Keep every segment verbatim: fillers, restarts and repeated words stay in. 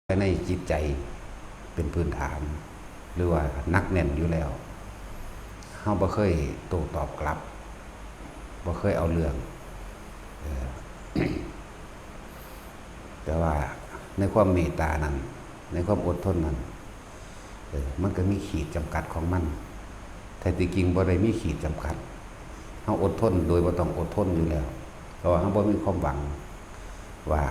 ในจิตใจเป็นพื้นฐาน หรือว่าหนักแน่นอยู่แล้ว เฮาบ่เคยโต้ตอบกลับ บ่เคยเอาเรื่อง เออ แต่ว่าในความเมตตานั้น ในความอดทนนั้น เออ มันก็มีขีดจำกัดของมัน แท้ที่จริงบ่ได้มีขีดจำกัด เฮาอดทนโดยบ่ต้องอดทนอยู่แล้ว เพราะว่าเฮาบ่มีความหวังว่า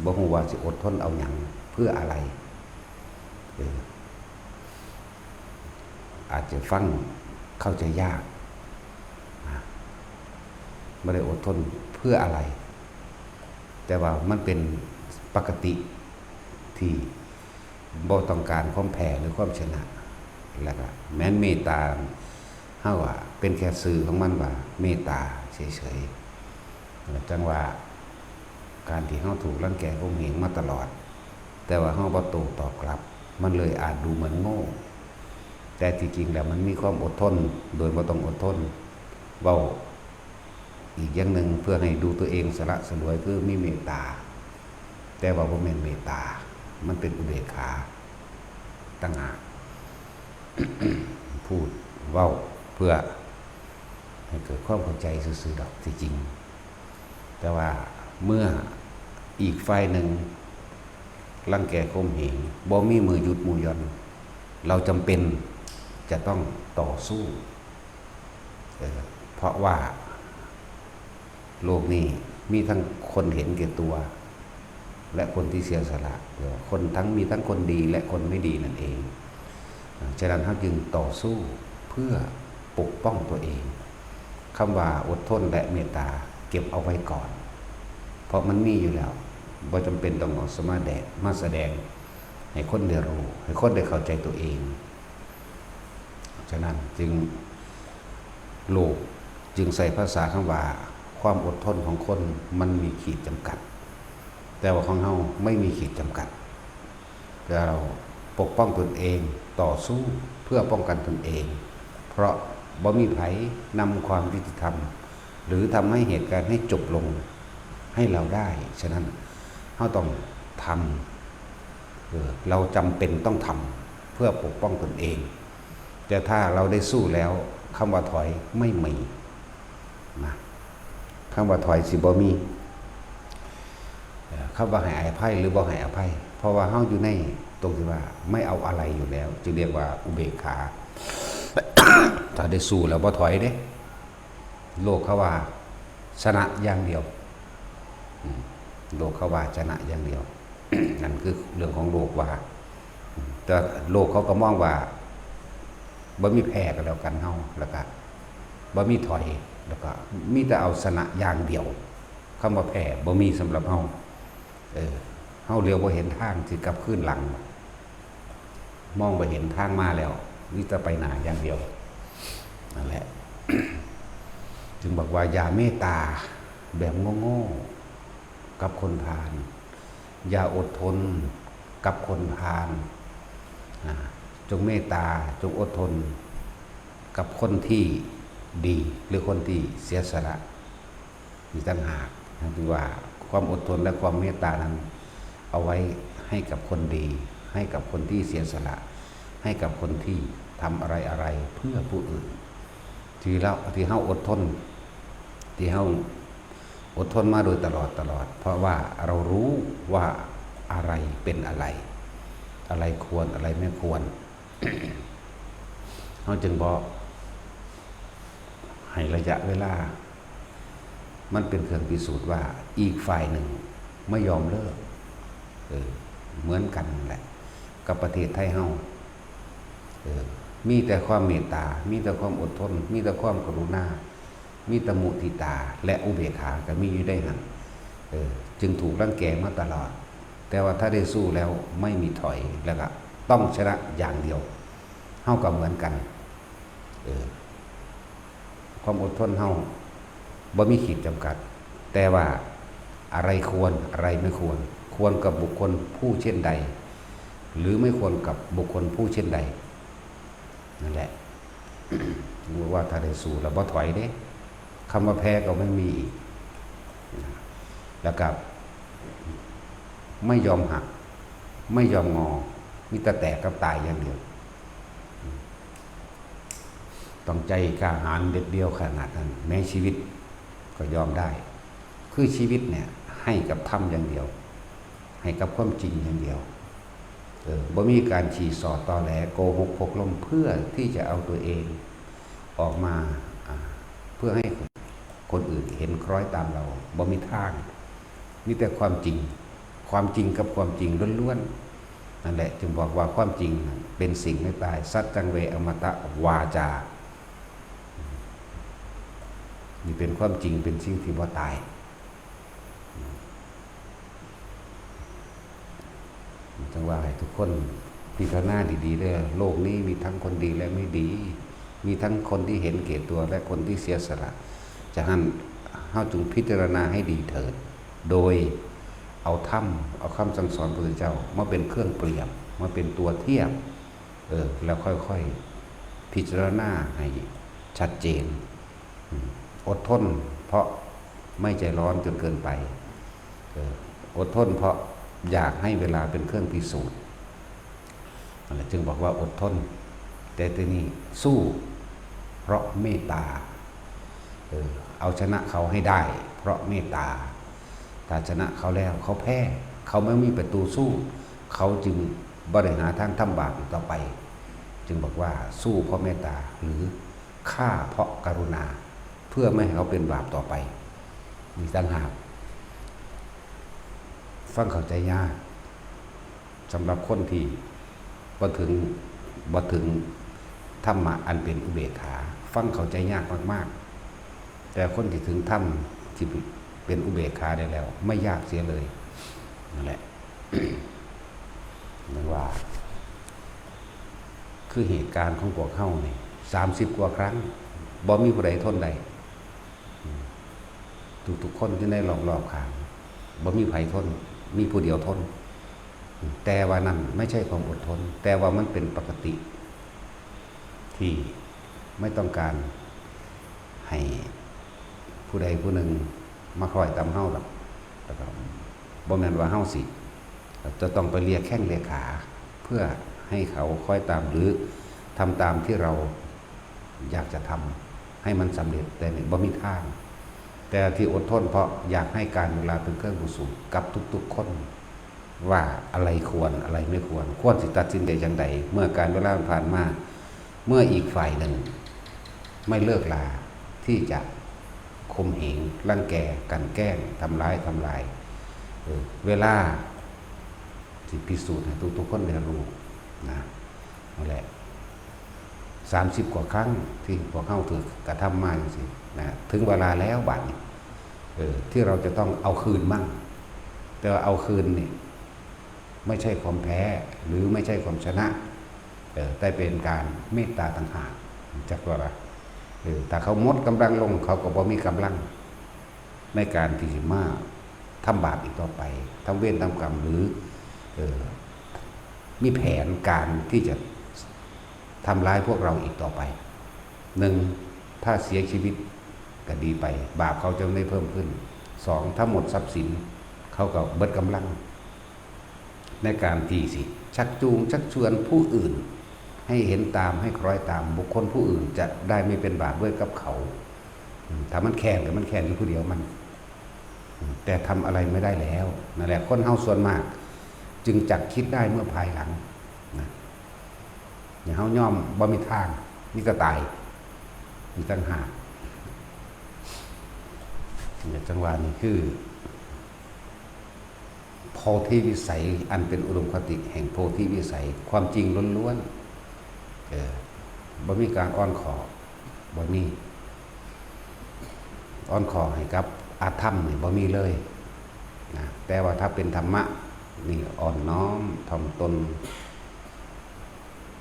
บ่ฮู้ว่าสิอดทนเอาหยัง เพื่ออะไร เออ อาจจะฟังเข้าใจยาก นะ บ่ได้อดทนเพื่ออะไร แต่ว่ามันเป็นปกติที่บ่ต้องการความแพ้หรือความชนะ แล้วก็แม้นเมตตา เฮาว่าเป็นแค่สื่อของมันว่าเมตตาเฉยๆ จังว่าการที่เฮาถูกรังแกข่มเหงมาตลอด แต่ว่าเฮาบ่โต้ตอบกลับ มันเลยอาจดูเหมือนโง่ แต่ที่จริงแล้วมันมีความอดทน โดยบ่ต้องอดทน เว้าอีกอย่างหนึ่งเพื่อให้ดูตัวเองสละสลวยคือมีเมตตา แต่ว่าบ่แม่นเมตตา มันเป็นอุเบกขาต่างหาก พูดเว้าเพื่อให้เกิดความเข้าใจซื่อๆดอกที่จริง แต่ว่าเมื่ออีกฝ่ายหนึ่งรังแกข่มเหง บ่มีมือหยุดมือหย่อน เราจำเป็นจะต้องต่อสู้ เออ เพราะว่าโลกนี้มีทั้งคนเห็นแก่ตัว และคนที่เสียสละ เออ คนทั้ง มีทั้งคนดีและคนไม่ดีนั่นเอง ฉะนั้นเฮาจึงต่อสู้เพื่อปกป้องตัวเอง คำว่าอดทนและเมตตาเก็บเอาไว้ก่อน เพราะมันมีอยู่แล้ว บ่จำเป็นต้องเอาสมาแดง มาแสดงให้คนได้รู้ ให้คนได้เข้าใจตัวเอง ฉะนั้นจึง โลกจึงใช้ภาษาคำว่า ความอดทนของคนมันมีขีดจำกัด แต่ว่าของเฮาไม่มีขีดจำกัด เราปกป้องตนเอง ต่อสู้เพื่อป้องกันตนเอง เพราะบ่มีไผนำความยุติธรรม หรือทำให้เหตุการณ์ให้จบลงให้เราได้ ฉะนั้นเฮาต้องทำ เออ เราจำเป็นต้องทำเพื่อปกป้องตนเอง แต่ถ้าเราได้สู้แล้ว คำว่าถอยไม่มีนะ คำว่าถอยสิบ่มี เอ่อ คำว่าให้อภัยหรือบ่ให้อภัย เพราะว่าเฮาอยู่ในตรงที่ว่าไม่เอาอะไรอยู่แล้ว จึงเรียกว่าอุเบกขา ถ้าได้สู้แล้วบ่ถอยเด้ โลกเขาว่าชนะอย่างเดียว อืม โลกเขาว่าชนะอย่างเดียว นั่นคือเรื่องของโลกว่า แต่โลกเขาก็มองว่าบ่มีแพ้กันแล้วกันเฮา แล้วก็บ่มีถอย แล้วก็มีแต่เอาชนะอย่างเดียว คำว่าแพ้บ่มีสำหรับเฮา เออ เฮาเหลียวบ่เห็นทางสิกลับคืนหลัง มองบ่เห็นทางมาแล้ว มีแต่ไปหน้าอย่างเดียว นั่นแหละ จึงบอกว่าอย่าเมตตาแบบโง่ๆกับคนพาล อย่าอดทนกับคนพาล อ่า จงเมตตา จงอดทนกับคนที่ดี หรือคนที่เสียสละ อีกต่างหาก นะ จึงว่าความอดทนและความเมตตานั้น เอาไว้ให้กับคนดี ให้กับคนที่เสียสละ ให้กับคนที่ทำอะไรๆเพื่อผู้อื่น ที่เรา ที่เฮาอดทน ที่เฮาอดทนมาโดยตลอดตลอด เพราะว่าเรารู้ว่าอะไรเป็นอะไร อะไรควร อะไรไม่ควร เฮาจึงบ่ให้ระยะเวลา มันเป็นเครื่องพิสูจน์ว่าอีกฝ่ายหนึ่งไม่ยอมเลิก เออ เหมือนกันนั่นแหละ กับประเทศไทยเฮา เออ มีแต่ความเมตตา มีแต่ความอดทน มีแต่ความกรุณา มีแต่มุทิตา และอุเบกขาก็มีอยู่ได้หั่น เออ จึงถูกรังแกมาตลอด แต่ว่าถ้าได้สู้แล้วไม่มีถอย แล้วก็ต้องชนะอย่างเดียว เฮาก็เหมือนกัน เออ ความอดทนเฮาบ่มีขีดจำกัด แต่ว่าอะไรควร อะไรไม่ควร ควรกับบุคคลผู้เช่นใด หรือไม่ควรกับบุคคลผู้เช่นใด นั่นแหละ ว่าถ้าได้สู้แล้วบ่ถอยเด้ คำว่าแพ้ก็ไม่มีอีก แล้วก็ไม่ยอมหัก ไม่ยอมงอ มีแต่แตกกับตายอย่างเดียว ต้องใจกล้าหาญเด็ดเดี่ยวขนาดนั้น แม้ชีวิตก็ยอมได้ คือชีวิตเนี่ยให้กับธรรมอย่างเดียว ให้กับความจริงอย่างเดียว เออ บ่มีการฉี่ส่อตอแหลโกหกพกลมเพื่อที่จะเอาตัวเองออกมา อ่า เพื่อให้คนอื่นเห็นคล้อยตามเรา บ่มีทาง มีแต่ความจริง ความจริงกับความจริงล้วนๆ นั่นแหละ จึงบอกว่าความจริงเป็นสิ่งไม่ตาย สัจจังเวอมตะวาจา นี่เป็นความจริง เป็นสิ่งที่บ่ตาย จังว่าให้ทุกคนพิจารณาดีๆเด้อ โลกนี้มีทั้งคนดีและไม่ดี มีทั้งคนที่เห็นแก่ตัวและคนที่เสียสละ ฉะนั้นเฮาจงพิจารณาให้ดีเถิด โดยเอาธรรม เอาคำสั่งสอนพระพุทธเจ้ามาเป็นเครื่องเปรียบ มาเป็นตัวเทียบ เออ แล้วค่อยๆพิจารณาให้ชัดเจน อืม อดทนเพราะไม่ใจร้อนจนเกินไป เออ อดทนเพราะอยากให้เวลาเป็นเครื่องพิสูจน์ นั่นแหละจึงบอกว่าอดทน แต่ทีนี้สู้เพราะเมตตา เออ เอาชนะเขาให้ได้เพราะเมตตา ถ้าชนะเขาแล้วเขาแพ้ เขาไม่มีประตูสู้ เขาจึงบ่ได้หาทางทำบาปอีกต่อไป จึงบอกว่าสู้เพราะเมตตา หรือฆ่าเพราะกรุณา เพื่อไม่ให้เขาเป็นบาปต่อไป มีต่างหาก ฟังเข้าใจยาก สำหรับคนที่บ่ถึง บ่ถึงธรรมะอันเป็นอุเบกขา ฟังเข้าใจยากมากๆ แต่คนที่ถึงธรรมที่เป็นอุเบกขาได้แล้ว ไม่ยากเสียเลย นั่นแหละ เรียกว่า คือเหตุการณ์ของพวกเฮานี่ สามสิบกว่าครั้ง บ่มีผู้ใดทนได้ อืม ทุกๆคนอยู่ในรอบๆข้าง บ่มีไผทน มีผู้เดียวทน อืม แต่ว่านั่นไม่ใช่ความอดทน แต่ว่ามันเป็นปกติ ที่ไม่ต้องการให้ผู้ใดผู้หนึ่งมาคล้อยตามเฮาดอก แล้วก็บ่แม่นว่าเฮาสิ จะต้องไปเลียแข้งเลียขา เพื่อให้เขาคล้อยตาม หรือทำตามที่เราอยากจะทำให้มันสำเร็จ แต่นี่บ่มีทาง แต่ที่อดทนเพราะอยากให้การเวลาเป็นเครื่องพิสูจน์กับทุกๆคน ว่าอะไรควร อะไรไม่ควร ควรสิตัดสินใจจั่งใด เมื่อการเวลามันผ่านมา เมื่ออีกฝ่ายหนึ่งไม่เลิกลาที่จะข่มเหง รังแก กลั่นแกล้ง ทำร้าย ทำลาย เออ เวลาสิพิสูจน์ให้ทุกๆคนได้รู้นะ นั่นแหละ สามสิบกว่าครั้งที่พวกเฮาถูกกระทำมาจั่งซี้นะ ถึงเวลาแล้วบัดนี้ เออ ที่เราจะต้องเอาคืนมั่ง แต่ว่าเอาคืนนี่ ไม่ใช่ความแพ้ หรือไม่ใช่ความชนะ เออ แต่เป็นการเมตตาต่างหาก จักว่าล่ะ เออ ถ้าเขาหมดกำลังลง เขาก็บ่มีกำลัง ในการที่สิมาทำบาปอีกต่อไป ทำเวรทำกรรม หรือ เออ มีแผนการที่จะทำร้ายพวกเราอีกต่อไป หนึ่ง ถ้าเสียชีวิตก็ดีไป บาปเขาจะไม่เพิ่มขึ้น สอง ถ้าหมดทรัพย์สิน เขาก็เบิดกำลัง ในการที่สิชักจูงชักชวนผู้อื่น ให้เห็นตาม ให้คล้อยตาม บุคคลผู้อื่นจะได้ไม่เป็นบาปด้วยกับเขา อืม ถ้ามันแค้นก็มันแค้นอยู่ผู้เดียวมัน อืม แต่ทำอะไรไม่ได้แล้ว นั่นแหละ คนเฮาส่วนมาก จึงจักคิดได้เมื่อภายหลังนะ อย่างเฮายอมบ่มีทาง มีแต่ตาย มีต่างหาก เนี่ย จังหวะนี้คือ โพธิวิสัย อันเป็นอุดมคติแห่งโพธิวิสัย ความจริงล้วนๆ เออ บ่มีการอ้อนขอ บ่มี อ้อนขอให้กับอธรรมนี่บ่มีเลยนะ แต่ว่าถ้าเป็นธรรมะนี่อ่อนน้อมถ่อมตน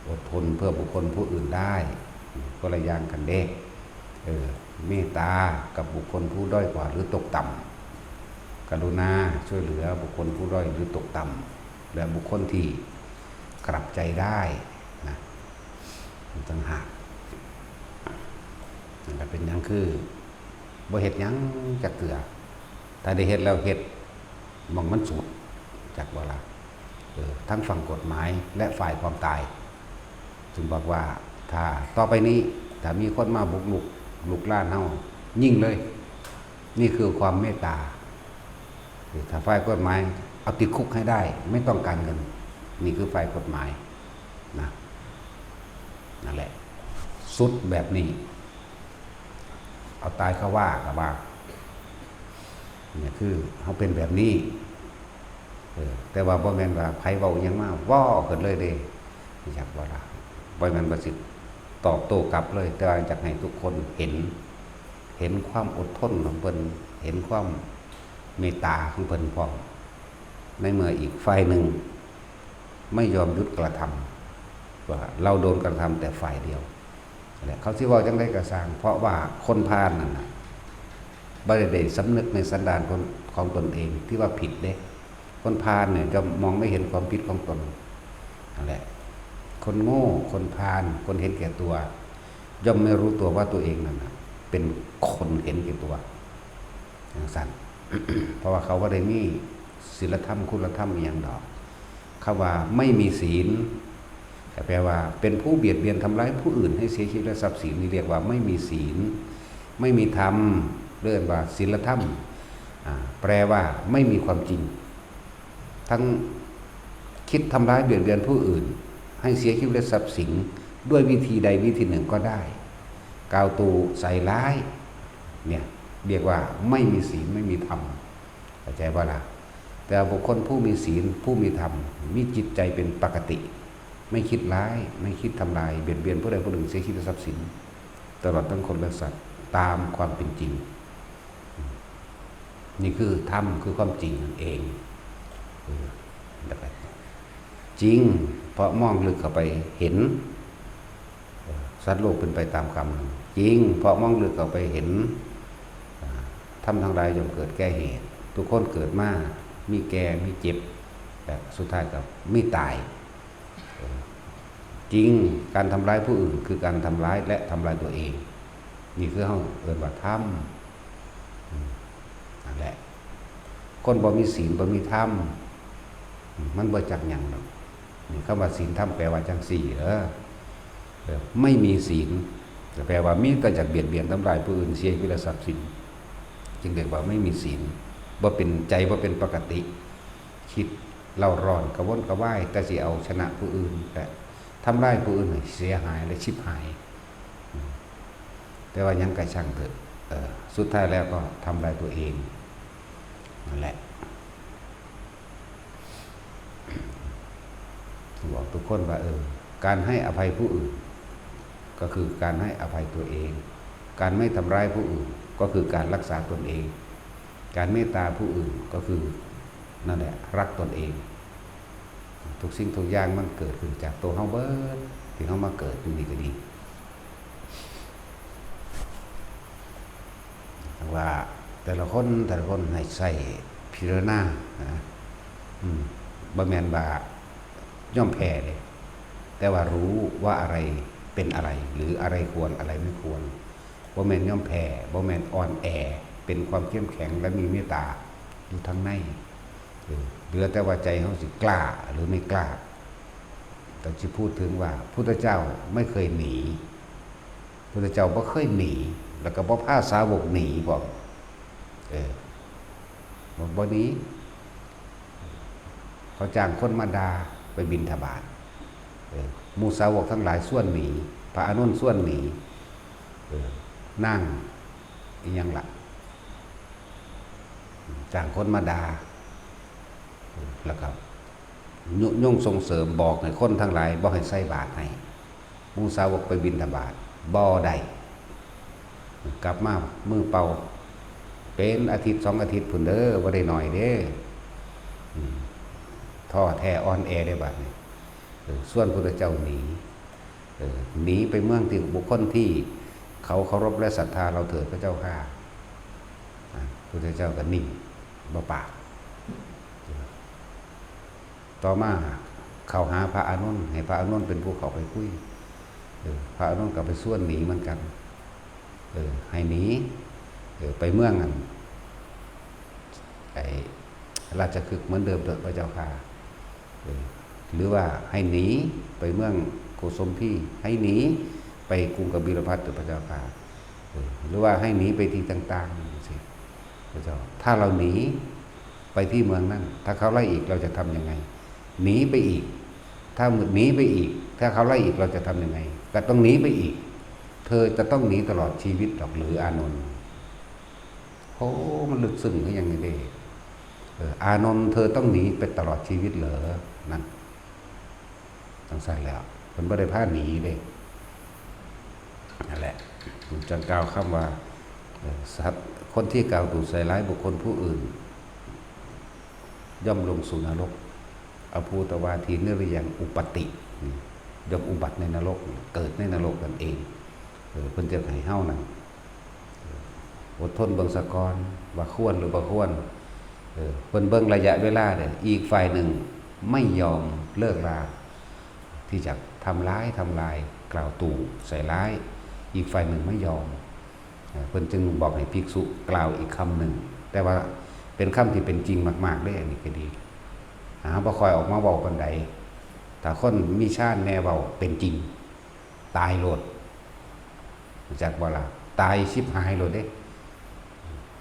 อดทนเพื่อบุคคลผู้อื่นได้ คนละอย่างกันเด้ เออ เมตตากับบุคคลผู้ด้อยกว่าหรือตกต่ำ กรุณาช่วยเหลือบุคคลผู้ด้อยหรือตกต่ำ และบุคคลที่กลับใจได้นะ มันต่างหาก นั่นก็เป็นหยังคือบ่เฮ็ดหยังจักเทื่อ ถ้าได้เฮ็ดแล้วเฮ็ดหม่องมันสุด จักบ่ล่ะ เออ ทั้งฝั่งกฎหมายและฝ่ายความตาย จึงบอกว่าถ้าต่อไปนี้ถ้ามีคนมาบุกรุกลุกรานเฮา ยิงเลย นี่คือความเมตตา ถ้าฝ่ายกฎหมายเอาติดคุกให้ได้ ไม่ต้องการเงิน นี่คือฝ่ายกฎหมายนะ นั่นแหละ สุดแบบนี้ เอาตายเขาว่ากับว่า เนี่ยคือเขาเป็นแบบนี้ เออ แต่ว่าบ่แม่นว่าไผเว้าหยังมา ว้อขึ้นเลยเด้ อยากว่าล่ะ บ่แม่นว่าสิตอบโต้กลับเลย แต่ว่าอยากให้ทุกคนเห็น เห็นความอดทนของเพิ่น เห็นความเมตตาของเพิ่นพร้อม ในเมื่ออีกฝ่ายหนึ่งไม่ยอมหยุดกระทำ ว่าเราโดนกระทำแต่ฝ่ายเดียว และเขาสิเว้าจั่งใดก็ซ่าง เพราะว่าคนพาลนั่นน่ะ บ่ได้ได้สำนึกในสันดานของ ของตนเองที่ว่าผิดเด้ คนพาลเนี่ยจะมองไม่เห็นความผิดของตน นั่นแหละ คนโง่ คนพาล คนเห็นแก่ตัว ย่อมไม่รู้ตัวว่าตัวเองนั่นน่ะ เป็นคนเห็นแก่ตัว จั่งซั้น เพราะว่าเขาบ่ได้มีศีลธรรม คุณธรรมอิหยังดอก คำว่าไม่มีศีล ก็แปลว่าเป็นผู้เบียดเบียนทำร้ายผู้อื่นให้เสียชีวิตและทรัพย์สิน นี่เรียกว่าไม่มีศีล ไม่มีธรรม เรียกว่าศีลธรรม อ่า แปลว่าไม่มีความจริง ทั้งคิดทำร้ายเบียดเบียนผู้อื่น ให้เสียชีวิตและทรัพย์สิน ด้วยวิธีใดวิธีหนึ่งก็ได้ กล่าวตู่ใส่ร้าย เนี่ย เรียกว่าไม่มีศีล ไม่มีธรรม เข้าใจบ่ล่ะ แต่บุคคลผู้มีศีล ผู้มีธรรม มีจิตใจเป็นปกติ ไม่คิดร้าย ไม่คิดทำลาย เบียดเบียนผู้ใดผู้หนึ่ง เสียชีวิตและทรัพย์สิน ตลอดทั้งคนและสัตว์ ตามความเป็นจริง นี่คือธรรม คือความจริงนั่นเอง เออ แล้วก็จริง เพราะมองลึกเข้าไปเห็น เออ สัตว์โลกเป็นไปตามกรรม จริง เพราะมองลึกเข้าไปเห็น อ่า ธรรมทั้งหลายย่อมเกิดแก่เหตุ ทุกคนเกิดมา มีแก่ มีเจ็บ และสุดท้ายก็มีตาย เออ จริง การทำร้ายผู้อื่นคือการทำร้ายและทำลายตัวเอง นี่คือเฮาเอิ้นว่าธรรม อืม นั่นแหละ คนบ่มีศีล บ่มีธรรม อืม มันบ่จักหยังดอก นี่คำว่าศีลธรรมแปลว่าจั่งซี้ เออ เออ ไม่มีศีล ก็แปลว่ามีแต่อยากเบียดเบียนทำร้ายผู้อื่น เสียชีวิตและทรัพย์สิน จึงเรียกว่าไม่มีศีล บ่เป็น ใจบ่เป็นปกติ คิดเร่าร้อนกระวนกระวาย แต่สิเอาชนะผู้อื่น และทำลายผู้อื่นให้เสียหายและฉิบหาย อืม แต่ว่าหยังก็ช่างเถอะ เออ สุดท้ายแล้วก็ทำลายตัวเอง นั่นแหละ บอกทุกคนว่า เออ การให้อภัยผู้อื่น ก็คือการให้อภัยตัวเอง การไม่ทำร้ายผู้อื่น ก็คือการรักษาตนเอง การเมตตาผู้อื่น ก็คือ นั่นแหละ รักตนเอง ทุกสิ่งทุกอย่างมันเกิดขึ้นจากตัวเฮาเบิด ที่เฮามาเกิดอยู่นี่ก็ดี ว่าแต่ละคน แต่ละคนให้ใช้พิจารณานะ อืม บ่แม่นว่ายอมแพ้เด้ แต่ว่ารู้ว่าอะไรเป็นอะไร หรืออะไรควร อะไรไม่ควร บ่แม่นยอมแพ้ บ่แม่นอ่อนแอ เป็นความเข้มแข็งและมีเมตตาอยู่ทั้งใน เออ เหลือแต่ว่าใจเฮาสิกล้าหรือไม่กล้า แต่สิพูดถึงว่าพุทธเจ้าไม่เคยหนี พุทธเจ้าบ่เคยหนี แล้วก็บ่พาสาวกหนีพร้อม เออ บ่ บ่หนี เขาจ้างคนมาด่าไปบิณฑบาต เออ หมู่สาวกทั้งหลายชวนหนี พระอานนท์ชวนหนี เออ นางอิหยังล่ะ จ้างคนมาด่า เออ แล้วก็ยุยงส่งเสริมบอกให้คนทั้งหลายบ่ให้ใส่บาตรให้ หมู่สาวกไปบิณฑบาต บ่ได้ กลับมามือเปล่า เป็นอาทิตย์สองอาทิตย์พุ้นเด้อ บ่ได้น้อยเด้ อืม ท้อแท้อ่อนแอได้บัดนี้ เออ ชวนพุทธเจ้าหนี เออ หนีไปเมืองที่บุคคลที่เขาเคารพและศรัทธาเราเถิดพระเจ้าข้า อ่ะ พุทธเจ้าก็นิ่ง บ่ปาก ต่อมาเข้าหาพระอานนท์ ให้พระอานนท์เป็นผู้เข้าไปคุย เออ พระอานนท์ก็ไปชวนหนีเหมือนกัน เออ ให้หนี เออ ไปเมืองอัน ไอ้ราชคฤห์เหมือนเดิมเถิดพระเจ้าข้า เออ หรือว่าให้หนีไปเมืองโกสมพี ให้หนีไปกรุงกบิลพัสดุพระเจ้าค่ะ เออ หรือว่าให้หนีไปที่ต่างๆ จังซี้ พระเจ้า ถ้าเราหนีไปที่เมืองนั้น ถ้าเขาไล่อีก เราจะทำยังไง หนีไปอีก ถ้าหนีไปอีก ถ้าเขาไล่อีก เราจะทำยังไง ก็ต้องหนีไปอีก เธอจะต้องหนีตลอดชีวิตดอกหรือ อานนท์ โอ้ มันลึกซึ้งคือหยังนี่เด้ เออ อานนท์ เธอต้องหนีไปตลอดชีวิตเหรอ นั่น จังซั่นแล้ว เพิ่นบ่ได้พาหนีเด้ นั่นแหละ ผมจังกล่าวคำว่า เอ่อ สัตว์ คนที่กล่าวตู่ใส่ร้ายบุคคลผู้อื่น ย่อมลงสู่นรก อภูตวาทีนิรยังอุปปาติ อืม ย่อมอุบัติในนรก เกิดในนรกนั่นเอง เออ เพิ่นจะให้เฮานั่น เออ อดทนเบิ่งซะก่อน ว่าควรหรือบ่ควร เออ เพิ่นเบิ่งระยะเวลาเด้อ อีกฝ่ายหนึ่งไม่ยอมเลิกรา ที่จะทำร้าย ทำลาย กล่าวตู่ใส่ร้าย อีกฝ่ายหนึ่งไม่ยอม เอ่อ เพิ่นจึงบอกให้ภิกษุกล่าวอีกคำหนึ่ง แต่ว่าเป็นคำที่เป็นจริงมากๆเด้ อันนี้ก็ดี หาบ่ค่อยออกมาเว้าปานใด ถ้าคนมีฌานแน่เว้าเป็นจริง ตายโลด รู้จักบ่ล่ะ ตายชิบหายโลดเด้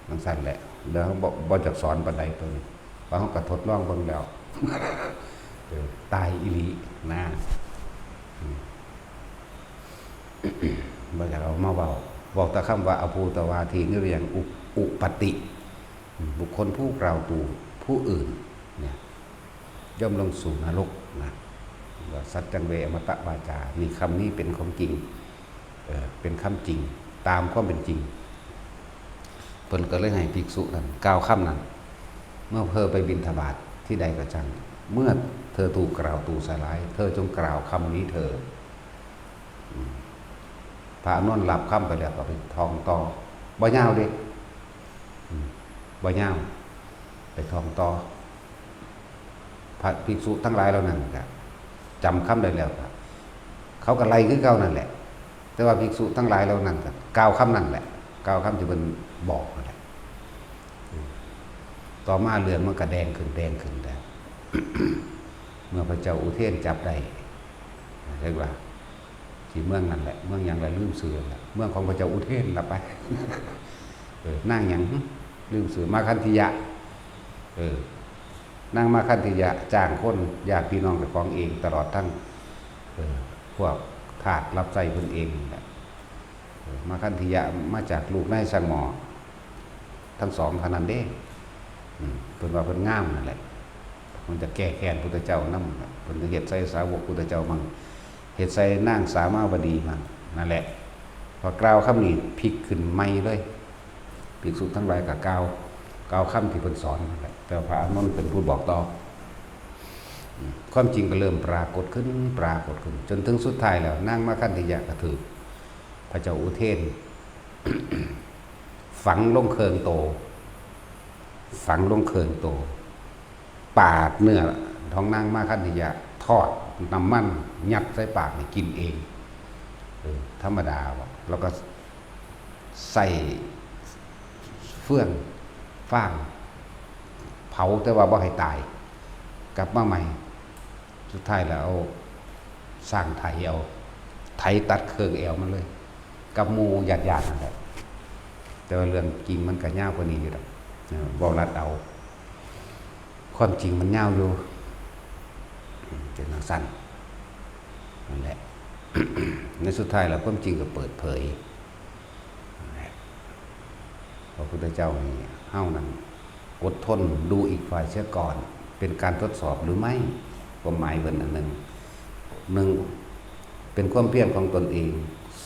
จังซั่นแหละ เดี๋ยวบ่ บ่จักสอนปานใดตัวนี้ เพราะเฮาก็ทดลองเบิ่งแล้ว เออ ตายอีหลีนะ อืม บ่อยากเอามาเว้า เว้าแต่คำว่า อภูตวาทีนิรยังอุป อุปปาติ อืม บุคคลผู้กล่าวตู่ผู้อื่นเนี่ย ย่อมลงสู่นรกนะ ว่าสัจจังเวอมตะวาจา นี่คำนี้เป็นของจริง เออ เป็นคำจริง ตามความเป็นจริง เพิ่นก็เลยให้ภิกษุนั้นกล่าวคำนั้น เมื่อเธอไปบิณฑบาตที่ใดก็ช่าง เมื่อเธอถูกกล่าวตู่ใส่ร้าย เธอจงกล่าวคำนี้เถิด อืม พระอานนท์รับคำไปแล้วก็ไปท่องต่อ บ่ยาวเด้ อืม บ่ยาว ไปท่องต่อ พระภิกษุทั้งหลายเหล่านั้นก็จำคำได้แล้วก็ เขาก็ไล่คือเก่านั่นแหละ แต่ว่าภิกษุทั้งหลายเหล่านั้นก็กล่าวคำนั้นแหละ กล่าวคำที่เพิ่นบอกนั่นแหละ อืม ต่อมาเรื่องมันก็แดงขึ้น แดงขึ้นแล้ว เมื่อพระเจ้าอุเทนจับได้ เรียกว่า ที่เมืองนั่นแหละ เมืองหยังล่ะ ลืมชื่อแล้ว เมืองของพระเจ้าอุเทนละไป เออ นางหยัง ลืมชื่อ มาคันธิยะ เออ นางมาคันธิยะจ้างคน ญาติพี่น้องเจ้าของเอง ตลอดทั้ง เออ พวกทาสรับใช้เพิ่นเองนั่นแหละ เออ มาคันธิยะมาจากลูกนายช่างหม้อ ทั้งสองเท่านั้นเด้ อืม เพิ่นว่าเพิ่นงามนั่นแหละ มันจะแก้แค้นพุทธเจ้านำ เพิ่นจะเฮ็ดใส่สาวกพุทธเจ้ามั่ง เฮ็ดใส่นางสามาวดีมั่ง นั่นแหละ พอกล่าวคำนี้พลิกขึ้นใหม่เลย ภิกษุทั้งหลายก็กล่าว กล่าวคำที่เพิ่นสอนนั่นแหละ แต่พระอานนท์เป็นผู้บอกต่อ อืม ความจริงก็เริ่มปรากฏขึ้น ปรากฏขึ้น จนถึงสุดท้ายแล้ว นางมาคันธิยะก็ถืกพระเจ้าอุเทน ฝังลงเครื่องโต ฝังลงเครื่องโต ปาดเนื้อของนางมาคันธิยะ ทอดน้ำมัน ยัดใส่ปากให้กินเอง เออ ธรรมดาบ่ แล้วก็ใส่เฟืองฟาง เผาแต่ว่าบ่ให้ตาย กลับมาใหม่ สุดท้ายแล้วเอาช้างไถเอา ไถตัดเครื่องแอวมันเลย กับหมู่ญาติๆนั่นแหละ แต่ว่าเรื่องจริงมันก็ยาวกว่านี้อยู่ดอก เออ เว้าลัดเอา ความจริงมันยาวอยู่ อืม เป็นจั่งซั้น นั่นแหละ ในสุดท้ายแล้วความจริงก็เปิดเผย นั่นแหละ พระพุทธเจ้านี่ เฮานั้น อดทนดูอีกฝ่ายเสียก่อน เป็นการทดสอบหรือไม่ ความหมายเพิ่นอันหนึ่ง หนึ่ง เป็นความเพียรของตนเอง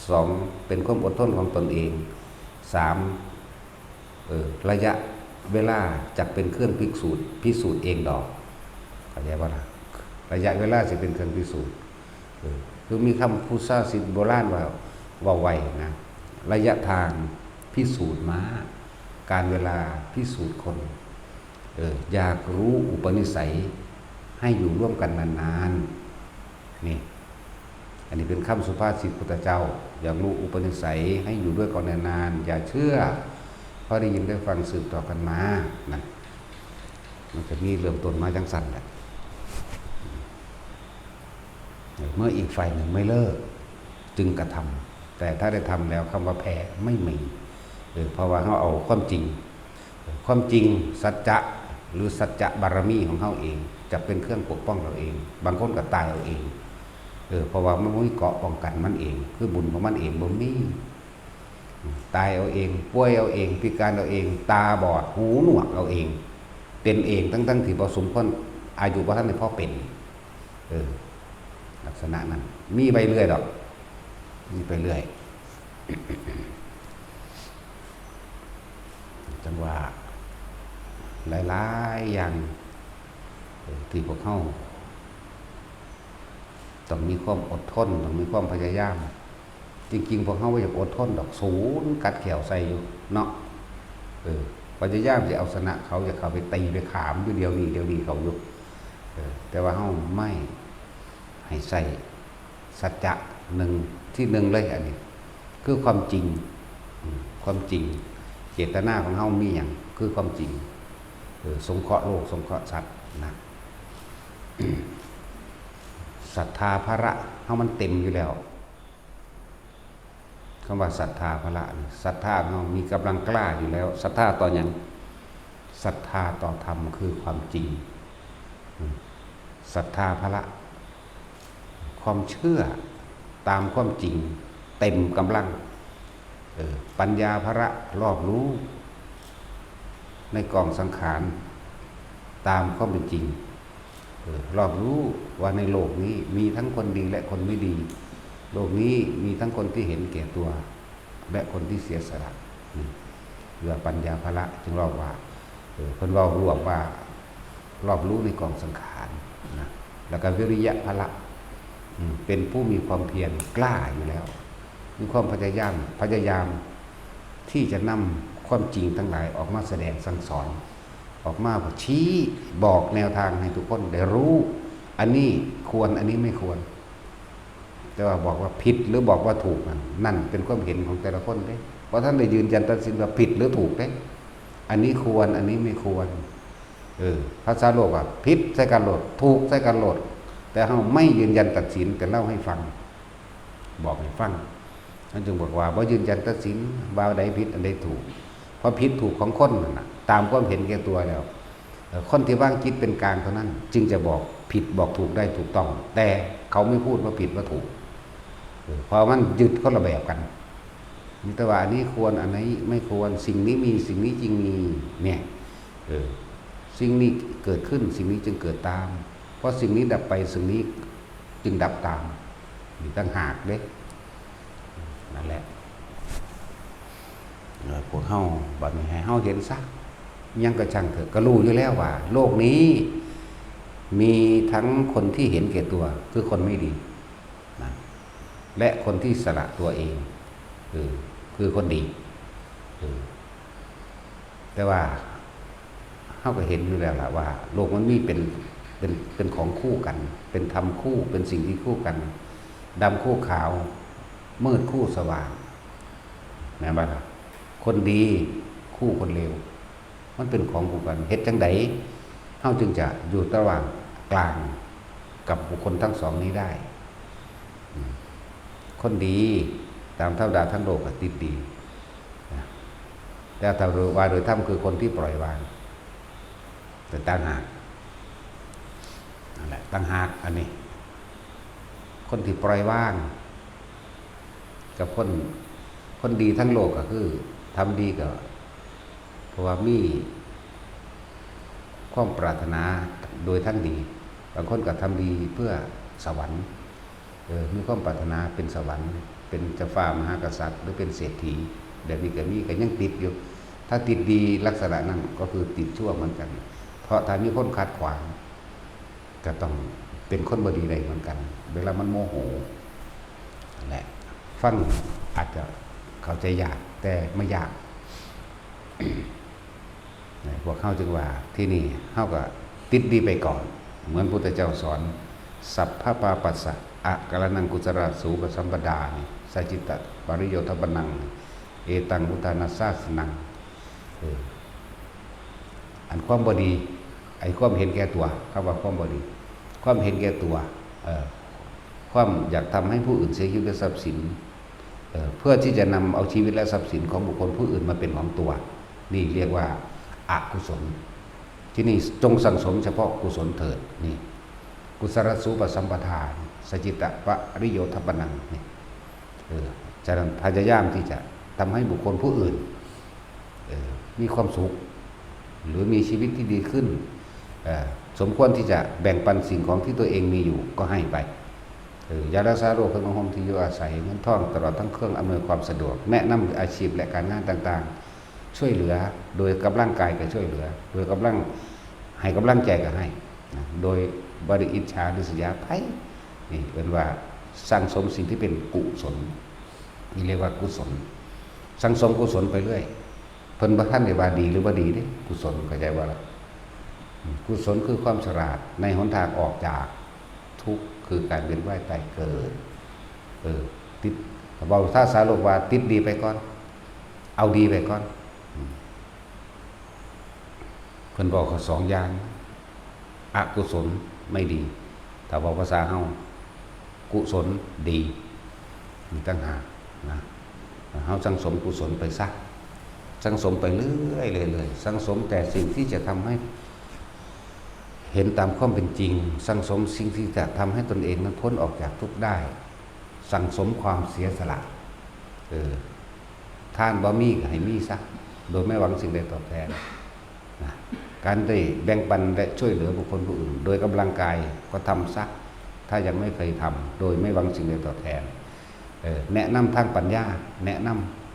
สอง เป็นความอดทนของตนเอง สาม เออ ระยะเวลาจะเป็นเครื่องพิสูจน์ พิสูจน์เองดอก เข้าใจบ่ล่ะ ระยะเวลาสิเป็นเครื่องพิสูจน์ เออ คือมีคำภาษาสิทธิ์โบราณว่า เว้าไว้นะ ระยะทางพิสูจน์ม้า กาลเวลาพิสูจน์คน เออ อยากรู้อุปนิสัยให้อยู่ร่วมกันนานๆ นี่ อันนี้เป็นคำสุภาษิตพุทธเจ้า อยากรู้อุปนิสัยให้อยู่ด้วยกันนานๆ อย่าเชื่อ เพราะได้ยินได้ฟังสืบต่อกันมา นะ มันจะมีเริ่มต้นมาจังซั่นแหละ เมื่ออีกฝ่ายหนึ่งไม่เลิก จึงกระทำ แต่ถ้าได้ทำแล้วคำว่าแพ้ไม่มี เออ เพราะว่าเราเอาความจริง ความจริง สัจจะ หรือสัจจะบารมีของเราเอง จะเป็นเครื่องปกป้องเราเอง บางคนก็ตายเอาเอง เออ เพราะว่ามันบ่มีเกราะป้องกันมันเอง คือบุญของมันเองบ่มี ตายเอาเอง ป่วยเอาเอง พิการเอาเอง ตาบอด หูหนวกเอาเอง เป็นเอง ทั้งๆที่บ่สมควร อายุบ่ทันได้พอเป็น เออ ลักษณะนั้น มีไปเรื่อยดอก มีไปเรื่อย จังว่า หลายๆอย่าง เออ ที่พวกเรา ต้องมีความอดทน ต้องมีความพยายาม จริงๆ พวกเราบ่อยากอดทนดอก สูนกัดแข้วใส่อยู่เนาะ เออ พยายามสิเอาชนะเขา อยากเข้าไปตีไปขามอยู่เดี๋ยวนี้ เดี๋ยวนี้เขาอยู่ เออ แต่ว่าเราไม่ ให้ใส่สัจจะหนึ่ง ที่หนึ่งเลย อันนี้ คือความจริง อืม ความจริง เจตนาของเรามีหยัง คือความจริง เออ สงเคราะห์โลก สงเคราะห์สัตว์นะ ศรัทธาพละเรามันเต็มอยู่แล้ว คำว่าศรัทธาพละนี่ ศรัทธาของเรามีกำลังกล้าอยู่แล้ว ศรัทธาต่อหยัง ศรัทธาต่อธรรมคือความจริง อืม ศรัทธาพละ ความเชื่อตามความจริงเต็มกำลัง เออ ปัญญาพละ รอบรู้ ในกองสังขาร ตามความเป็นจริง เออ รอบรู้ว่าในโลกนี้มีทั้งคนดีและคนไม่ดี โลกนี้มีทั้งคนที่เห็นแก่ตัว และคนที่เสียสละ นี่ เพื่อปัญญาพละ จึงเว้าว่า เออ เพิ่นเว้ารวมว่า รอบรู้ในกองสังขารนะ แล้วก็วิริยะพละ อืม เป็นผู้มีความเพียรกล้าอยู่แล้ว มีความพยายาม พยายามที่จะนำความจริงทั้งหลายออกมาแสดงสั่งสอน ออกมาชี้บอกแนวทางให้ทุกคนได้รู้ อันนี้ควร อันนี้ไม่ควร แต่ว่าบอกว่าผิดหรือบอกว่าถูกนั่น นั่นเป็นความเห็นของแต่ละคนเด้ เพราะท่านได้ยืนยันตัดสินว่าผิดหรือถูกเด้ อันนี้ควร อันนี้ไม่ควร เออ ภาษาโลกว่าผิดใส่กันโลด ถูกใส่กันโลด แต่เราไม่ยืนยันตัดสิน แต่เล่าให้ฟัง บอกให้ฟัง นั่นจึงบอกว่าบ่ยืนยันตัดสินว่าอันใดผิดอันใดถูก เพราะผิดถูกของคนนั่นน่ะ ตามความเห็นแก่ตัวแล้ว เอ่อ คนที่วางจิตเป็นกลางเท่านั้น จึงจะบอกผิดบอกถูกได้ถูกต้อง แต่เขาไม่พูดว่าผิดว่าถูก เออ เพราะมันยึดคนละแบบกัน มีแต่ว่าอันนี้ควร อันนี้ไม่ควร สิ่งนี้มี สิ่งนี้จึงมี เนี่ย เออ สิ่งนี้เกิดขึ้น สิ่งนี้จึงเกิดตาม เพราะสิ่งนี้ดับไป สิ่งนี้จึงดับตาม มีต่างหากเด้ นั่นแหละ เออ พวกเฮาบัดนี้ให้เฮาเห็นซะ ยังกระช่างเถอะ ก็รู้อยู่แล้วว่า โลกนี้ มีทั้งคนที่เห็นแก่ตัว คือคนไม่ดีนะ และคนที่สละตัวเอง เออ คือคนดี เออ แต่ว่า เฮาก็เห็นอยู่แล้วล่ะว่า โลกมันมีเป็น เป็น เป็นของคู่กัน เป็นธรรมคู่ เป็นสิ่งที่คู่กัน ดำคู่ขาว มืดคู่สว่าง แม่นบ่ล่ะ คนดีคู่คนเลว มันเป็นของคู่กัน เฮ็ดจั่งใด เฮาจึงจะอยู่ระหว่างกลางกับบุคคลทั้งสองนี้ได้ อืม คนดีตามธรรมดาทั้งโลกก็ติดดีนะ แต่ถ้าว่าโดยธรรมคือคนที่ปล่อยวาง แต่ต่างหาก นั่นแหละ ต่างหาก อันนี้ คนที่ปล่อยวาง กับคน คนดีทั้งโลกก็คือ ทำดีก็ เพราะว่ามีความปรารถนาโดยทั้งดี บางคนก็ทำดีเพื่อสวรรค์ เออ มีความปรารถนาเป็นสวรรค์ เป็นเจ้าฟ้ามหากษัตริย์ หรือเป็นเศรษฐี แบบนี้ก็มี ก็ยังติดอยู่ ถ้าติดดีลักษณะนั้นก็คือติดชั่วเหมือนกัน เพราะถ้ามีคนขัดขวาง ก็ต้องเป็นคนบ่ดีได้เหมือนกัน เวลามันโมโห นั่นแหละ ฟังอาจจะเข้าใจยาก แต่ไม่ยาก นะ พวกเฮาจึงว่าที่นี่เฮาก็ติดดีไปก่อน เหมือนพุทธเจ้าสอน สัพพปาปัสสะอะกะรณังกุศลสูปสัมปดานี่ สัจจิตปริโยธปนัง เอตังพุทธานาสาสนัง เออ อันความบ่ดี ไอ้ความเห็นแก่ตัว คำว่าความบ่ดี ความเห็นแก่ตัว เออ ความอยากทำให้ผู้อื่นเสียชีวิตและทรัพย์สิน เอ่อ เพื่อที่จะนำเอาชีวิตและทรัพย์สินของบุคคลผู้อื่นมาเป็นของตัว นี่เรียกว่าอกุศล ที่นี่จงสั่งสมเฉพาะกุศลเถิด นี่ กุศลสูปสัมปทา สจิตตปริโยธปนัง นี่ เออ ฉะนั้นพยายามที่จะทำให้บุคคลผู้อื่น เออ มีความสุข หรือมีชีวิตที่ดีขึ้น เออ สมควรที่จะแบ่งปันสิ่งของที่ตัวเองมีอยู่ก็ให้ไป เออ ยารักษาโรค เครื่องนุ่งห่มที่อยู่อาศัย เงินทอง ตลอดทั้งเครื่องอำนวยความสะดวก แนะนำอาชีพและการงานต่างๆ ช่วยเหลือ โดยกำลังกายก็ช่วยเหลือ โดยกำลัง ให้กำลังใจก็ให้นะ โดยบ่ได้อิจฉาริษยาไผ นี่เอิ้นว่าสั่งสมสิ่งที่เป็นกุศล นี่เรียกว่ากุศล สั่งสมกุศลไปเรื่อย เพิ่นบ่ทันได้ว่าดีหรือบ่ดีเด้ กุศล เข้าใจบ่ล่ะ อืม กุศลคือความฉลาดในหนทางออกจากทุกข์ คือการเวียนว่ายตายเกิด เออ ติด เว้าภาษาโลกว่าติดดีไปก่อน เอาดีไปก่อน อืม เพิ่นบอกข้อสองอย่าง อกุศลไม่ดี ถ้าเว้าภาษาเฮา กุศลดี มีต่างหากนะ เฮาสั่งสมกุศลไปซะ สั่งสมไปเรื่อยๆ เรื่อยๆ สั่งสมแต่สิ่งที่จะทำให้เห็นตามความเป็นจริง สั่งสมสิ่งที่จะทำให้ตนเองนั้นพ้นออกจากทุกข์ได้ สั่งสมความเสียสละ เออ ทานบ่มีก็ให้มีซะ โดยไม่หวังสิ่งใดตอบแทน นะ การได้แบ่งปันและช่วยเหลือบุคคลผู้อื่น โดยกำลังกายก็ทำซะ ถ้ายังไม่เคยทำ โดยไม่หวังสิ่งใดตอบแทน เออ แนะนำทางปัญญา แนะน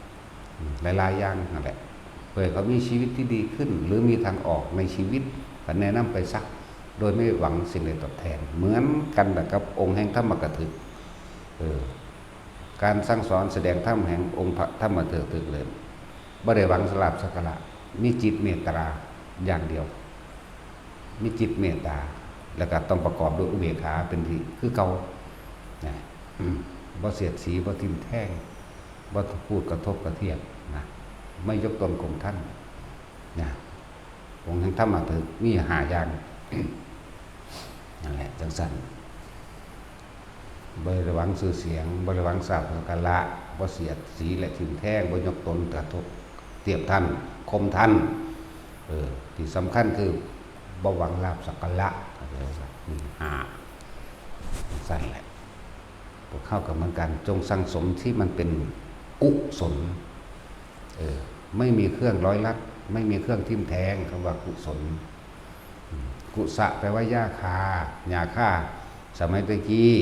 ำ อืม หลายๆ อย่างนั่นแหละ เพื่อให้เขามีชีวิตที่ดีขึ้น หรือมีทางออกในชีวิต ก็แนะนำไปซะ โดยไม่หวังสิ่งใดตอบแทน เหมือนกันกับองค์แห่งธรรมกถึก เออ การสั่งสอนแสดงธรรมแห่งองค์พระธรรมกถึกเลย บ่ได้หวังลาภสักการะ มีจิตเมตตาอย่างเดียว มีจิตเมตตา แล้วก็ต้องประกอบด้วยอุเบกขาเป็นที่ คือเก่า นะ อืม บ่เสียดสี บ่ทิ่มแทง บ่พูดกระทบกระเทียบ นะ ไม่ยกตนข่มท่าน นะ องค์แห่งธรรมกถึกมีห้าอย่าง นั่นแหละ จั่งซั้น บ่ได้หวังชื่อเสียง บ่ได้หวังลาภสักการะ บ่เสียดสีและทิ่มแทง บ่ยกตนกระทบเทียบท่าน ข่มท่าน เออ ที่สำคัญคือบ่หวังลาภสักการะ เข้าใจบ่ นี่ห้า จั่งซั้นแหละ พวกเฮาก็เหมือนกัน จงสั่งสมที่มันเป็นกุศล เออ ไม่มีเครื่องร้อยลัด ไม่มีเครื่องทิ่มแทง คำว่ากุศล อืม กุสะแปลว่าหญ้าคา หญ้าคา สมัยตะกี้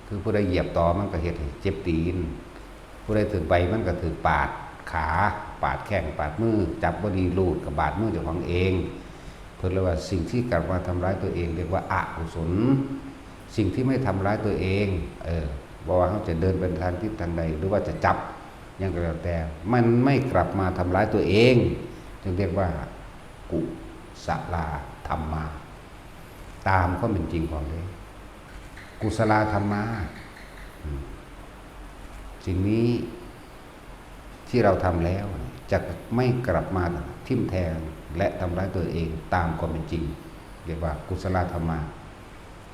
คือผู้ใดเหยียบตอมันก็เฮ็ดให้เจ็บตีน ผู้ใดถืกใบมันก็ถืกปาดขา ปาดแข้ง ปาดมือ จับบ่ดีรูดก็บาดมือเจ้าของเอง เพิ่นเลยว่าสิ่งที่กลับมาทำร้ายตัวเองเรียกว่าอกุศล สิ่งที่ไม่ทำร้ายตัวเอง เออ บ่ว่าเฮาจะเดินไปทางทิศทางใด หรือว่าจะจับหยังก็แล้วแต่ มันไม่กลับมาทำร้ายตัวเอง จึงเรียกว่ากุศลาธัมมา ตามความเป็นจริงของเลย กุศลาธัมมา อืม สิ่งนี้ที่เราทำแล้วจะไม่กลับมาทิ่มแทงและทำร้ายตัวเองตามความเป็นจริง เรียกว่ากุศลาธัมมา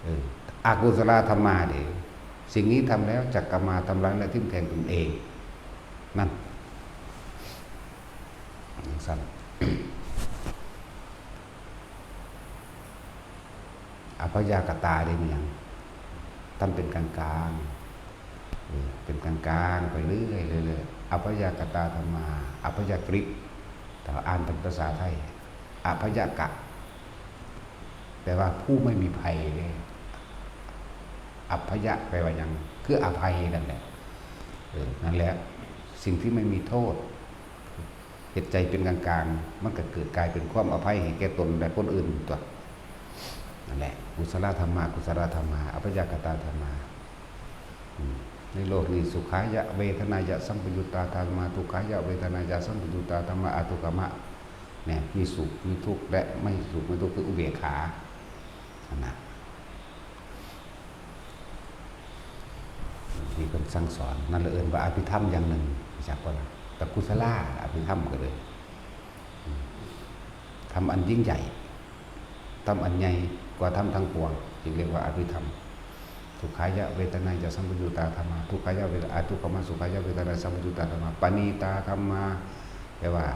เออ อกุศลาธัมมาเด้ สิ่งนี้ทำแล้วจะกลับมาทำร้ายและทิ่มแทงตนเอง นั่น จั่งซั้น อัพพยากตาเด้ มันหยัง ทำเป็นกลางๆ เออ เป็นกลางๆ ไปเรื่อยๆ เรื่อยๆ อัพพยากตาธัมมา อัพพยากฤต ถ้าอ่านเป็นภาษาไทย อัพพยากะ แปลว่าผู้ไม่มีภัยเด้ อัพพยะแปลว่าหยัง คืออภัยนั่นแหละ เออ นั่นแหละ สิ่งที่ไม่มีโทษ เฮ็ดใจเป็นกลางๆ มันก็เกิดกลายเป็นความอภัยให้แก่ตนและคนอื่นตั๊ว นั่นแหละ กุศลธัมมา กุศลธัมมา อัพพยากตาธัมมา อืม ในโลกนี้ สุขายะเวทนายะสัมปยุตตาธัมมา ทุกขายะเวทนายะสัมปยุตตาธัมมา อทุกขมะ เนี่ย มีสุข มีทุกข์ และไม่สุข ไม่ทุกข์ คืออุเบกขา นั่นนะ ที่เพิ่นสั่งสอน นั่นละเอิ้นว่าอภิธรรมอย่างหนึ่ง รู้จักบ่ล่ะ แต่กุศลา อภิธรรมก็เลย อืม ธรรมอันยิ่งใหญ่ ธรรมอันใหญ่กว่าธรรมทั้งปวง จึงเรียกว่าอภิธรรม สุขายะเวทนายะสัมปยุตตาธรรมา ทุกขายะเวท- อทุกขมาสุขายะเวทนายะสัมปยุตตาธรรมา ปณีตาธรรมา แปลว่า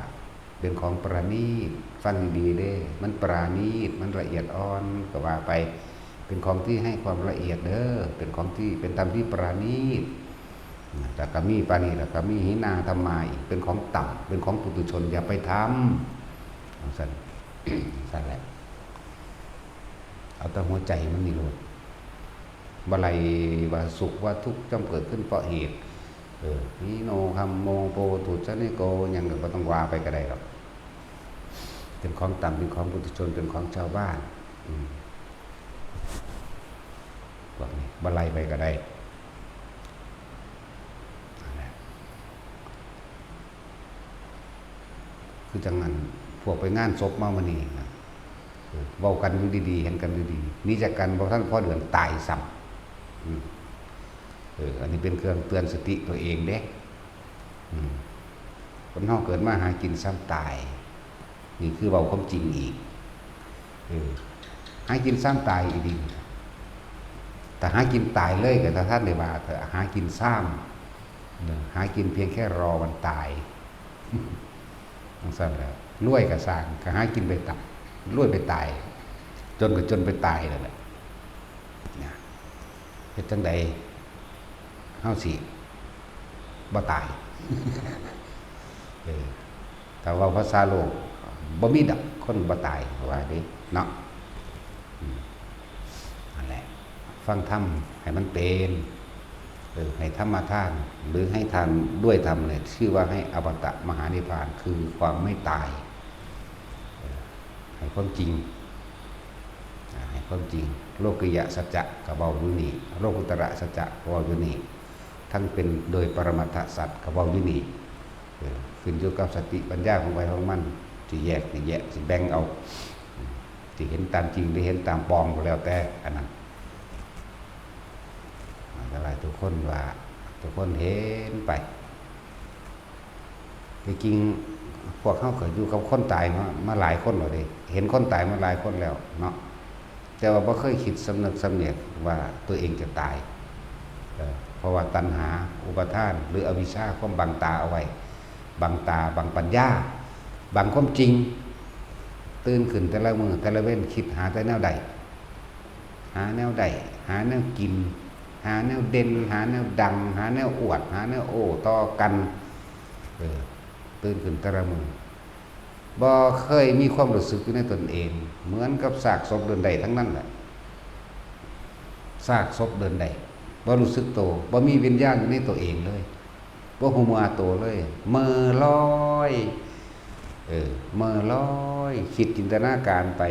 เป็นของประณีต ฟังดีๆ เด้ มันประณีต มันละเอียดอ่อน ก็ว่าไป เป็นของที่ให้ความละเอียดเด้อ เป็นของที่ เป็นธรรมที่ประณีต แต่ก็มีปานีแล้วก็มีหินาธรรมาอีก เป็นของต่ำ เป็นของปุถุชน อย่าไปทำ จั่งซั้น จั่งซั้นแหละ เอาแต่หัวใจมันนี่โลด บ่ไล่ว่าสุขว่าทุกข์ย่อมเกิดขึ้นเพราะเหตุ เออ นิโนธัมโมโปทุจจนิโก หยังก็บ่ต้องว่าไปก็ได้หรอก เป็นของต่ำ เป็นของปุถุชน เป็นของชาวบ้าน อืม พวกนี้บ่ไล่ไปก็ได้ นั่นแหละ คือจั่งนั้น พวกไปงานศพมามื้อนี้นะ เออ เว้ากันอยู่ดีๆ เห็นกันอยู่ดี หนีจากกันบ่ทันพอเดือนตายซ้ำ อืม เออ อันนี้เป็นเครื่องเตือนสติตัวเองเด้ อืม คนเฮาเกิดมาหากินซ้ำตาย นี่คือเว้าความจริงอีก เออ หากินซ้ำตายอีกดี แต่หากินตายเลยก็ถ้าท่านได้ว่า แต่หากินซ้ำ เออ หากินเพียงแค่รอวันตาย จั่งซั้นแหละ รวยก็ซ่าง ก็หากินไปตาย รวยไปตาย จนก็จนไปตายนั่นแหละ นะ เฮ็ดจั่งใด เฮาสิบ่ตาย เออ ถ้าเว้าภาษาโลก บ่มีดอกคนบ่ตาย ว่าเด้ เนาะ อืม นั่นแหละ ฟังธรรมให้มันเป็น เออ ให้ธรรมทาน หรือให้ทานด้วยธรรมเนี่ย ชื่อว่าให้อมตะมหานิพพาน คือความไม่ตาย เออ ให้ความจริง อ่า ให้ความจริง โลกิยสัจจะก็เว้าอยู่นี่ โลกุตระสัจจะก็เว้าอยู่นี่ ทั้งเป็นโดยปรมัตถสัจก็เว้าอยู่นี่ เออ ขึ้นอยู่กับสติปัญญาของไผของมัน สิแยก สิแยก สิแบ่งเอา สิเห็นตามจริง หรือเห็นตามปลอมก็แล้วแต่ อันนั้น อันตราย ทุกคนว่า ทุกคนเห็นไป ที่จริงพวกเฮาก็อยู่กับคนตายมา มาหลายคนแล้วเด้ เห็นคนตายมาหลายคนแล้วเนาะ แต่ว่าบ่เคยคิดสำนึกสำเนียกว่าตัวเองจะตาย เออ เพราะว่าตัณหา อุปาทาน หรืออวิชชา ความบังตาเอาไว้ บังตา บังปัญญา บังความจริง ตื่นขึ้นแต่ละมื้อแต่ละเว็น คิดหาแต่แนวได้ หาแนวได้ หาแนวกิน หาแนวเด่น หาแนวดัง หาแนวอวด หาแนวโอ้ต่อกัน เออ ตื่นขึ้นแต่ละมื้อ บ่เคยมีความรู้สึกอยู่ในตนเอง เหมือนกับซากศพเดินได้ทั้งนั้นแหละ ซากศพเดินได้ บ่รู้สึกโต บ่มีวิญญาณอยู่ในตัวเองเลย บ่ฮู้เมื่อโตเลย เหม่อลอย เออ เหม่อลอย คิดจินตนาการไป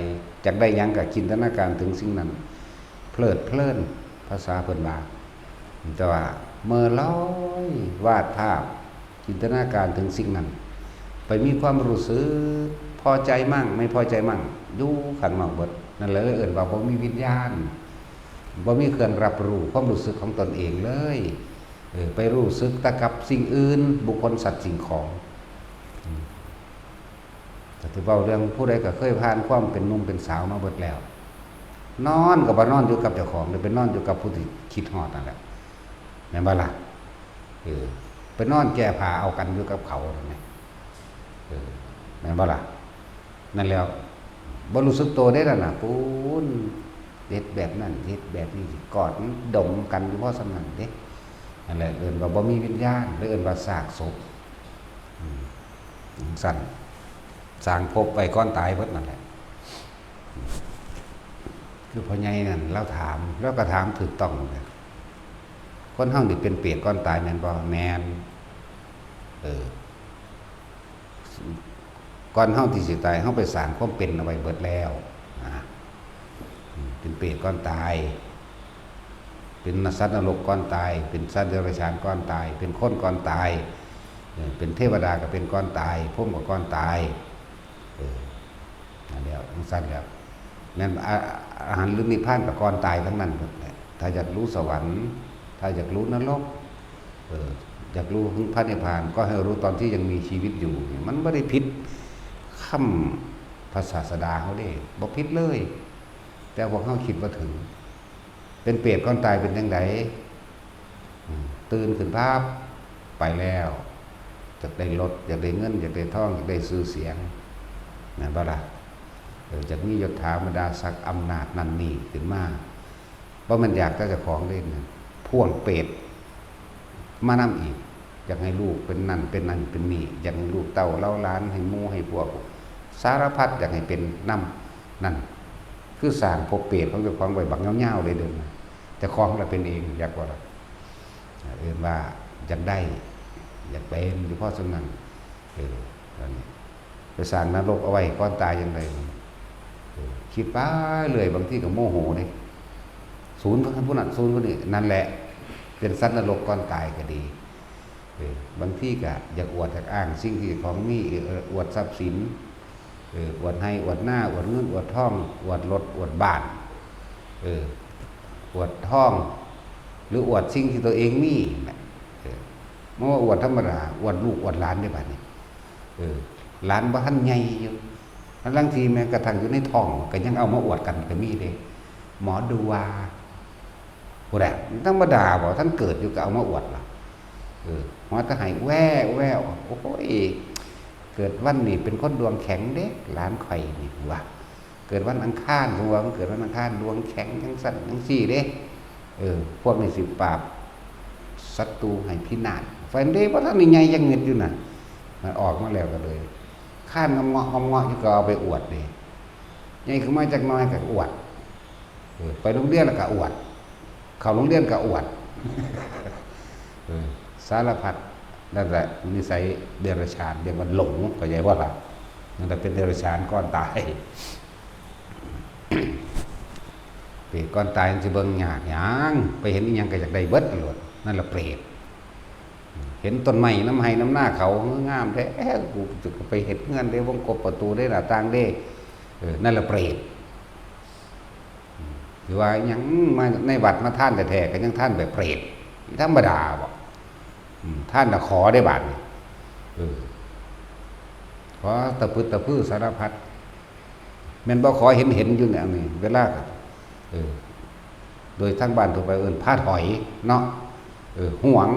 จักได้หยังก็จินตนาการถึงสิ่งนั้น เพลิดเพลิน ภาษาเพิ่นว่า แต่ว่าเหม่อลอย วาดภาพ จินตนาการถึงสิ่งนั้น ไปมีความรู้สึกพอใจมั่ง ไม่พอใจมั่ง อยู่ข้างนอกเบิด นั่นแหละเลยเอิ้นว่าบ่มีวิญญาณ บ่มีเครื่องรับรู้ความรู้สึกของตนเองเลย เออ ไปรู้สึกแต่กับสิ่งอื่น บุคคล สัตว์ สิ่งของ อืม แต่ที่เว้าเรื่องผู้ใดก็เคยผ่านความเป็นหนุ่มเป็นสาวมาเบิดแล้ว นอนก็บ่นอนอยู่กับเจ้าของ เลยไปนอนอยู่กับผู้ที่คิดฮอดนั่นแหละ แม่นบ่ล่ะ? เออ ไปนอนแก้ผ้าเอากันอยู่กับเขานั่นแหละ เออ แม่นบ่ล่ะ? นั่นแหล้ว บ่รู้สึกโตเด้นั่นน่ะ ปู๊น เฮ็ดแบบนั้น เฮ็ดแบบนี้ กอดดมกันอยู่พอส่ำนั้นเด้ นั่นแหละ เอิ้นว่าบ่มีวิญญาณ หรือเอิ้นว่าซากศพ อืม จั่งซั้น สร้างภพไว้ก่อนตายเบิดนั่นแหละ คือพ่อใหญ่นั่นลาวถาม ลาวก็ถามถูกต้องเลย คนเฮานี่เป็นเปรตก่อนตายแม่นบ่? แม่น เออ ก่อนเฮาที่สิตาย เฮาไปสร้างความเป็นเอาไว้เบิดแล้วนะ อืม เป็นเปรตก่อนตาย เป็นสัตว์นรกก่อนตาย เป็นสัตว์เดรัจฉานก่อนตาย เป็นคนก่อนตาย เออ เป็นเทวดาก็เป็นก่อนตาย พรหมก็ก่อนตาย เออ นั่นแหละ จั่งซั้นแหละ แม่น อา- อรหันต์หรือนิพพานก็ก่อนตายทั้งนั้นหมดแหละ ถ้าอยากรู้สวรรค์ ถ้าอยากรู้นรก เออ อยากรู้พระนิพพาน ก็ให้รู้ตอนที่ยังมีชีวิตอยู่ มันบ่ได้ผิดคำพระศาสดาเฮาเด้ บ่ผิดเลย แต่พวกเฮาคิดบ่ถึง เป็นเปรตก่อนตายเป็นจั่งใด อืม ตื่นขึ้นปั๊บ ไปแล้ว อยากได้รถ อยากได้เงิน อยากได้ทอง อยากได้ชื่อเสียง แม่นบ่ล่ะ เออ อยากมียศถาบรรดาศักดิ์อำนาจนั่นนี่ขึ้นมา บ่แม่นอยากแต่เจ้าของเด้ พ่วงเปรตมานำอีก อยากให้ลูกเป็นนั่นเป็นนั่นเป็นนี่ อยากให้ลูกเต้าเหล่าหลาน ให้หมู่ให้พวก สารพัดอยากให้เป็นนำ นั่น คือสร้างภพเปรตของเจ้าของไว้บักยาวๆเลยเด้อนะ เจ้าของละเป็นเอง อยากบ่ล่ะ เอิ้นว่าอยากได้ อยากเป็นอยู่พอส่ำนั้น เออ อันนี้ ไปสร้างนรกเอาไว้ก่อนตายจั่งใด เออ คิดไปเรื่อย บางทีก็โมโหเด้ ศูนย์ผู้นั้น ศูนย์ผู้นี้ นั่นแหละ เป็นสัตว์นรกก่อนตายก็ดี เออ บางทีก็อยากอวดอยากอ้างสิ่งที่เจ้าของมี เออ อวดทรัพย์สิน เออ อวดไฮ่อวดนา อวดเงินอวดทอง อวดรถอวดบ้าน เออ อวดทอง หรืออวดสิ่งที่ตัวเองมีนั่นแหละ เออ บ่ว่าอวดธรรมดา อวดลูกอวดหลานเด้บัดนี้ เออ หลานบ่ทันใหญ่อยู่ ลางทีแม้กระทั่งอยู่ในท้องก็ยังเอามาอวดกันก็มีเด้ หมอดูว่า ผู้ใด ธรรมดาบ่ ท่านเกิดอยู่ก็เอามาอวดล่ะ เออ หัวตะไห้แว่แว่ โอ้ย เกิดวันนี้เป็นคนดวงแข็งเด้ หลานข่อยนี่ว่า เกิดวันอังคาร สมมุติว่ามันเกิดวันอังคาร ดวงแข็งจั่งซั่นจั่งซี้เด้ เออ พวกนี้สิปราบศัตรูให้พินาศ ฟันเด้ บ่ทันได้ใหญ่จักเม็ดอยู่น่ะ มันออกมาแล้วก็เลย คานงำเงาะงำเงาะอยู่ก็เอาไปอวดเด้ ใหญ่ขึ้นมาจักหน่อยก็อวด เออ ไปโรงเรียนแล้วก็อวด เข้าโรงเรียนก็อวด เออ สารพัด นั่นแหละ นิสัยเดรัจฉาน เรียกว่าหลง เข้าใจบ่ล่ะ นั่นแหละเป็นเดรัจฉานก่อนตาย เปรตก่อนตายมันสิเบิ่งยากหยัง ไปเห็นอิหยังก็อยากได้เบิดโลด นั่นล่ะเปรต เห็นต้นไม้นำไฮ่นำนาเขา งามแท้ กูจะไปเฮ็ดเฮือนเด้ วงกบประตูเด้ หน้าต่างเด้ เออ นั่นล่ะเปรต หรือว่ายังมาในวัดมาทานแท้ๆ ก็ยังทานแบบเปรต ธรรมดาบ่ อืม ทานน่ะขอได้บาดนี้ เออ ขอตะพึดตะพือสารพัด แม่นบ่ ขอเห็นๆ อยู่เนี่ย อันนี้ เวลาก็ เออ โดยทางบ้านทั่วไปเอิ้นพระถอยเนาะ เออ หวง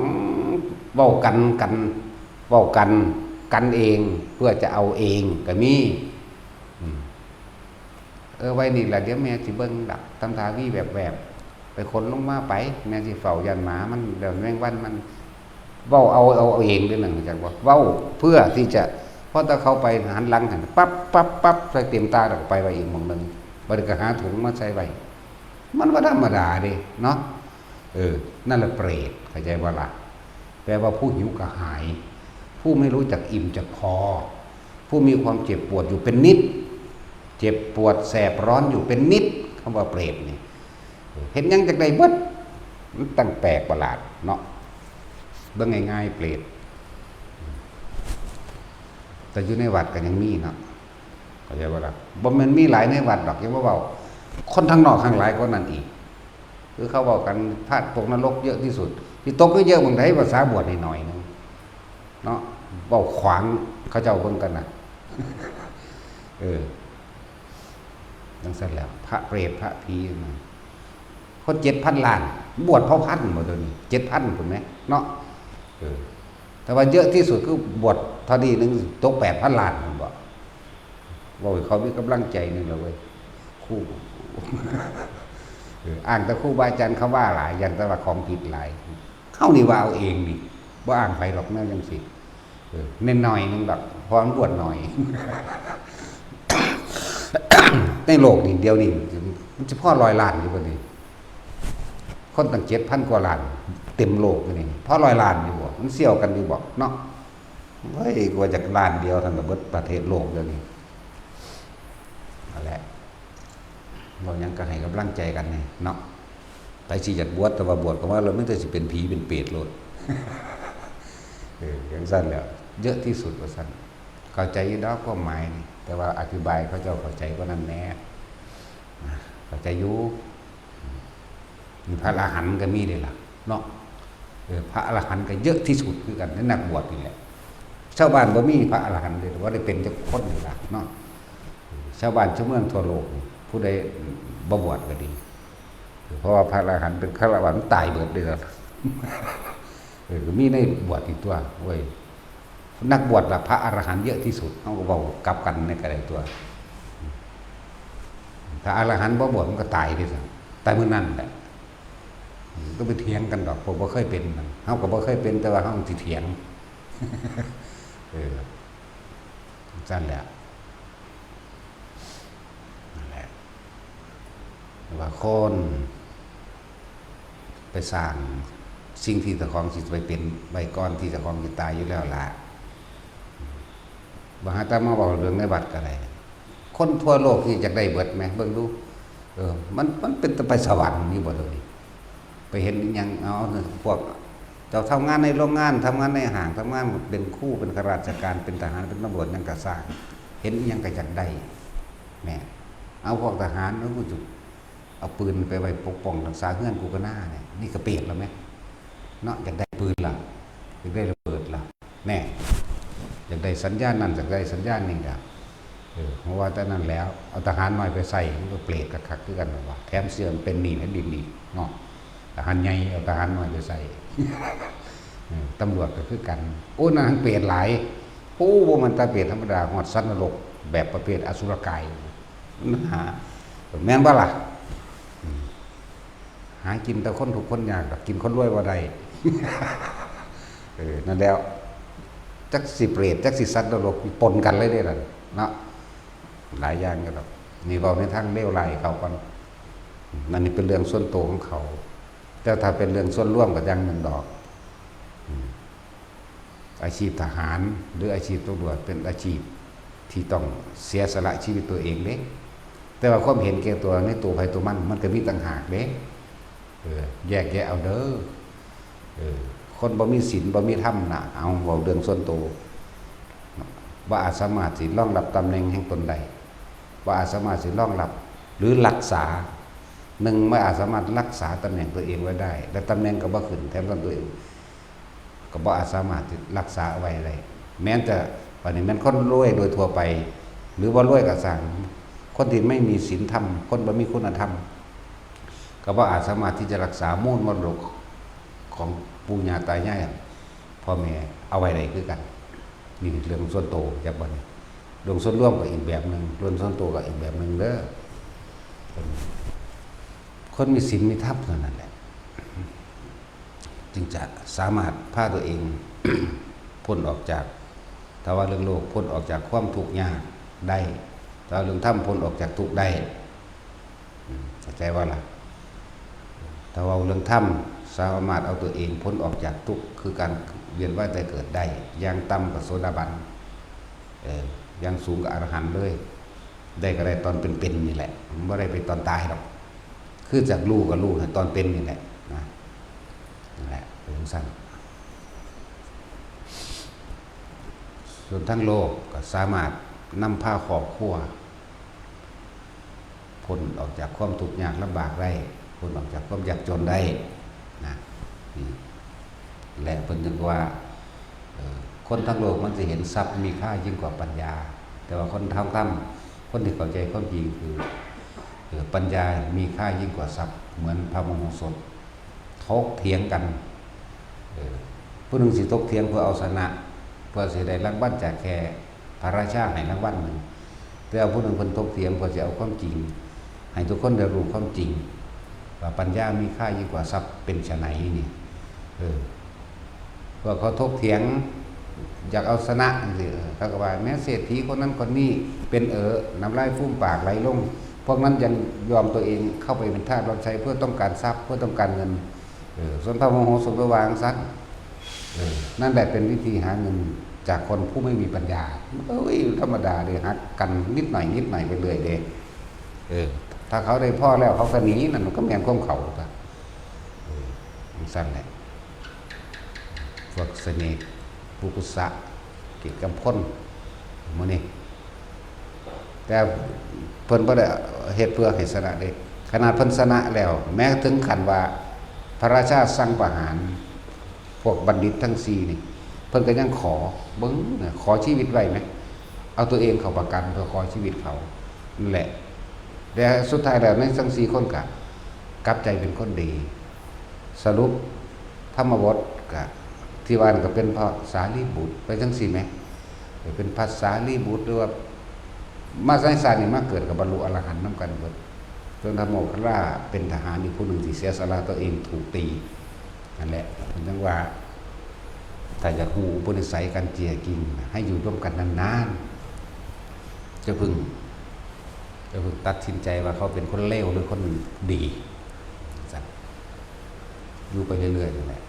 เว้ากัน กัน เว้ากัน กันเอง เพื่อจะเอาเองก็มี อืม เออ ไว้นี่ล่ะ เดี๋ยวแม่สิเบิ่งดอก ทำท่าวีแวบๆ ไปขนลงมาไป แม่สิเฝ้าย่านหมามัน แล้วแมงวันมัน เว้าเอา เอา เอาเองเด้อนั่น จักว่า เว้าเพื่อที่จะ พอแต่เขาไปหันหลังหั้น ปั๊บ ปั๊บ ปั๊บ ใส่เต็มตา แล้วก็ไปไว้อีกหม่องหนึ่ง บัดนี้ก็หาถุงมาใส่ไว้ มันบ่ธรรมดาเด้ เนาะ เออ นั่นแหละเปรต เข้าใจบ่ล่ะ แปลว่าผู้หิวกระหาย ผู้ไม่รู้จักอิ่มจักพอ ผู้มีความเจ็บปวดอยู่เป็นนิด เจ็บปวดแสบร้อนอยู่เป็นนิด คำว่าเปรตนี่ เห็นหยังจักได้เบิด มันตั้งแปลกประหลาดเนาะ เบิ่งง่ายๆ เปรต แต่อยู่ในวัดก็ยังมีเนาะ เข้าใจบ่ล่ะ บ่แม่นมีหลายในวัดดอก อย่ามาเว้า คนทางนอกทางหลายกว่านั้นอีก คือเขาเว้ากัน พระตกนรกเยอะที่สุด ที่ตกเยอะๆ หม่องใด ภาษาบวชนี่หน่อยหนึ่งเนาะ เว้าขวางเขาเจ้าเบิ่งกันน่ะ เออ จั่งซั่นแหละ พระเปรตพระผีนะ คนเจ็ดพันล้าน บวชเผ่าพันธุ์บ่เดี๋ยวนี้ เจ็ดพันพุ้นแหมเนาะ เออ แต่ว่าเยอะที่สุดคือบวชเท่านี้หนึ่ง ตกแปดพันล้านพุ้นบ่ เว้าให้เขามีกำลังใจหนึ่งแล้วเว้ย ครู เออ อ้างแต่ครูบาอาจารย์เขาว่าหลาย ย้านแต่ว่าของผิดหลาย เฮานี่ว่าเอาเองนี่ บ่อ้างไผดอกแนวจั่งซี้ เออ น้อยๆ หนึ่งดอก เพราะมันบวชน้อย ในโลกนี่เดี๋ยวนี้ มันสิพอร้อยล้านอยู่บ่นี่ คนตั้งเจ็ดพันกว่าล้าน เต็มโลกอยู่นี่ พอร้อยล้านอยู่บ่ มันเสี่ยวกันอยู่บ่เนาะ เฮ้ย กว่าจะล้านเดียวเท่านั้นละ เบิดประเทศโลกเดี๋ยวนี้ นั่นแหละ เว้าหยังก็ให้กำลังใจกันนี่เนาะ ไผสิอยากบวช แต่ว่าบวชเข้ามาแล้วมีแต่สิเป็นผีเป็นเปรตโลด เออ จั่งซั่นแหละ เยอะที่สุดว่าซั่น เข้าใจอยู่ดอกความหมายนี่ แต่ว่าอธิบายเขาเจ้าเข้าใจกว่านั้นแหน่ นะ เข้าใจอยู่ มีพระอรหันต์ก็มีเด้ล่ะ เนาะ เออ พระอรหันต์ก็เยอะที่สุดคือกัน ในนักบวชนี่แหละ ชาวบ้านบ่มีพระอรหันต์เลย บ่ได้เป็นจักคนนี่ล่ะเนาะ ชาวบ้านชาวเมืองทั่วโลกนี่ ผู้ใดบ่บวชก็ดี เออ เพราะว่าพระอรหันต์เป็นฆราวาสมันตายเบิดเลยครับ เออ ก็มีในบวชอีกตัวเว้ย นักบวชละพระอรหันต์เยอะที่สุด เขาก็เว้ากลับกันในกระไดตัว ถ้าอรหันต์บ่บวชมันก็ตายเด้ซ้ำ ตายมื้อนั้นแหละ ก็ไปเถียงกันดอก พวกบ่เคยเป็นนั่น เฮาก็บ่เคยเป็น แต่ว่าเฮาสิเถียง เออ ซั่นแหละ นั่นแหละ ว่าคนไปสร้างสิ่งที่เจ้าของสิไปเป็นไว้ก่อนที่เจ้าของสิตายอยู่แล้วล่ะ บ่หาแต่มาเว้าเรื่องในวัดก็ได้ คนทั่วโลกนี่อยากได้เบิดแหม เบิ่งดู เออ มัน มันเป็นตาไปสวรรค์อยู่บ่เดี๋ยวนี้ ไปเห็นอิหยัง เอา พวกเจ้าทำงานในโรงงาน ทำงานในห้าง ทำงานเป็นครู เป็นข้าราชการ เป็นทหาร เป็นตำรวจ หยังก็ซ่าง เห็นอิหยังก็อยากได้ แหม เอาพวกทหาร แล้วก็จะเอาปืนไปไว้ปกป้องรักษาเฮือนกูก็หน้าเนี่ย นี่ก็เปรตแล้วแหม เนาะ อยากได้ปืนล่ะ อยากได้ระเบิดล่ะ แน่ อยากได้สัญญาณนั่น อยากได้สัญญาณนี่ก็ เออ เพราะว่าแต่นั้นแล้ว เอาทหารน้อยไปใส่ มันก็เปรตคักๆคือกันนั่นว่า แถมเสื่อมเป็นหนี้แผ่นดินอีกเนาะ ทหารใหญ่เอาทหารน้อยไปใส่ เออ ตำรวจก็คือกัน โอ้ นั่นทั้งเปรตหลาย โอ้ บ่แม่นแต่เปรตธรรมดา ฮอดสัตว์นรก แบบประเภทอสุรกาย มันหา แม่นบ่ล่ะ อืม หากินแต่คนทุกข์คนยากดอก กินคนรวยบ่ได้ เออ นั่นแล้ว จักสิเปรต จักสิสัตว์นรก ปนกันเลยเด้นั่นเนาะ หลายอย่างอยู่ดอก นี่เว้าในทางเลวร้ายเขาก่อน นั่นนี่เป็นเรื่องส่วนตัวของเขา แต่ถ้าเป็นเรื่องส่วนรวมก็อย่างหนึ่งดอก อืม อาชีพทหาร หรืออาชีพตำรวจเป็นอาชีพที่ต้องเสียสละชีวิตตัวเองเด้ แต่ว่าความเห็นแก่ตัวในตัวไผตัวมัน มันก็มีต่างหากเด้ เออ แยกแยะเอาเด้อ เออ คนบ่มีศีลบ่มีธรรมน่ะ เอาเว้าเรื่องส่วนตัว บ่อาจสามารถสิรองรับตำแหน่งแห่งตนได้ บ่อาจสามารถสิรองรับ หรือรักษา หนึ่ง บ่อาจสามารถรักษาตำแหน่งตัวเองไว้ได้ และตำแหน่งก็บ่ขึ้น แถมตนตัวเอง ก็บ่อาจสามารถที่รักษาเอาไว้ได้ แม้นจะ บัดนี้แม่นคนรวยโดยทั่วไป หรือบ่รวยก็ซ่าง คนที่ไม่มีศีลธรรม คนบ่มีคุณธรรม ก็บ่อาจสามารถที่จะรักษามูลมรดกของปู่ย่าตายาย พ่อแม่เอาไว้ได้คือกัน นี่เรื่องส่วนตัวจากบัดนี้ เรื่องส่วนรวมก็อีกแบบหนึ่ง เรื่องส่วนตัวก็อีกแบบหนึ่งเด้อ คนมีศีลมีธรรมเท่านั้นแหละ จึงจะสามารถพาตัวเอง พ้นออกจาก ถ้าว่าเรื่องโลกพ้นออกจากความทุกข์ยากได้ ถ้าว่าเรื่องธรรมพ้นออกจากทุกข์ได้ อืม เข้าใจว่าล่ะ ถ้าว่าเรื่องธรรมสามารถเอาตัวเองพ้นออกจากทุกข์ คือการเวียนว่ายตายเกิดได้ อย่างต่ำก็โสดาบัน เออ อย่างสูงก็อรหันต์เลย ได้ก็ได้ตอนเป็นๆนี่แหละ มันบ่ได้ไปตอนตายดอก คือจากรู้ก็รู้นะ ตอนเป็นนี่แหละนะ นั่นแหละ เป็นจั่งซั้น ส่วนทั้งโลกก็สามารถนำพาครอบครัว พ้นออกจากความทุกข์ยากลำบากได้ พ้นออกจากความยากจนได้นะ นี่ และเพิ่นจึงว่า เอ่อ คนทั้งโลกมันสิเห็นทรัพย์มีค่ายิ่งกว่าปัญญา แต่ว่าคนทางธรรม คนที่เข้าใจความจริงคือ เอ่อ ปัญญามีค่ายิ่งกว่าทรัพย์ เหมือนพระมโหสถ ถกเถียงกัน เออ ผู้หนึ่งสิถกเถียงเพื่อเอาชนะ เพื่อสิได้รางวัลจากแค่พระราชาให้รางวัลหนึ่ง แต่ว่าผู้หนึ่งเพิ่นถกเถียงเพื่อสิเอาความจริง ให้ทุกคนได้รู้ความจริง ว่าปัญญามีค่ายิ่งกว่าทรัพย์เป็นไฉนนี่ เออ พวกเขาถกเถียง อยากเอาชนะจังซี้ เออ เขาก็ว่าแม้เศรษฐีคนนั้นคนนี้เป็นเอ๋อ น้ำลายฟูมปากไหลลง พวกนั้นยังยอมตัวเองเข้าไปเป็นทาสรับใช้เพื่อต้องการทรัพย์ เพื่อต้องการเงิน เออ ส่วนพระมโหสถก็วาจั่งซั้น เออ นั่นแหละเป็นวิธีหาเงินจากคนผู้ไม่มีปัญญา เอ้ย ธรรมดาเด้ หักกันนิดหน่อยนิดหน่อยไปเรื่อยเด้ เออ ถ้าเขาได้พอแล้วเขาก็หนี นั่นมันก็แม่นของเขาตั๊ว เออ จั่งซั้นแหละ พวกเสน่ห์ ปุกุสะ กิจกำพล หมู่นี้ แต่เพิ่นบ่ได้เฮ็ดเพื่อให้ชนะเด้ ขนาดเพิ่นชนะแล้ว แม้ถึงขั้นว่าพระราชาสั่งประหารพวกบัณฑิตทั้งสี่นี่ เพิ่นก็ยังขอ เบิ่งนะ ขอชีวิตไว้แหม เอาตัวเองเข้าประกันเพื่อขอชีวิตเขา นั่นแหละ แต่สุดท้ายแล้วในทั้งสี่คนก็ กลับใจเป็นคนดี สรุปธรรมบทก็ที่ว่านั่นก็เป็นพระสารีบุตรไปจังซี่แหม เป็นพระสารีบุตรหรือว่ามาในชาตินี้มาเกิดก็บรรลุอรหันต์นำกันเบิด จนธรรมโมคคัลลาเป็นทหารอีกผู้หนึ่งที่เสียสละตัวเองถูกตี นั่นแหละ เพิ่นจั่งว่า ถ้าอยากฮู้อุปนิสัยการเจื้อจริง ให้อยู่ร่วมกันนานๆ จะพึ่ง จะพึ่งตัดสินใจว่าเขาเป็นคนเลวหรือคนดี อยู่ไปเรื่อยๆ นั่นแหละ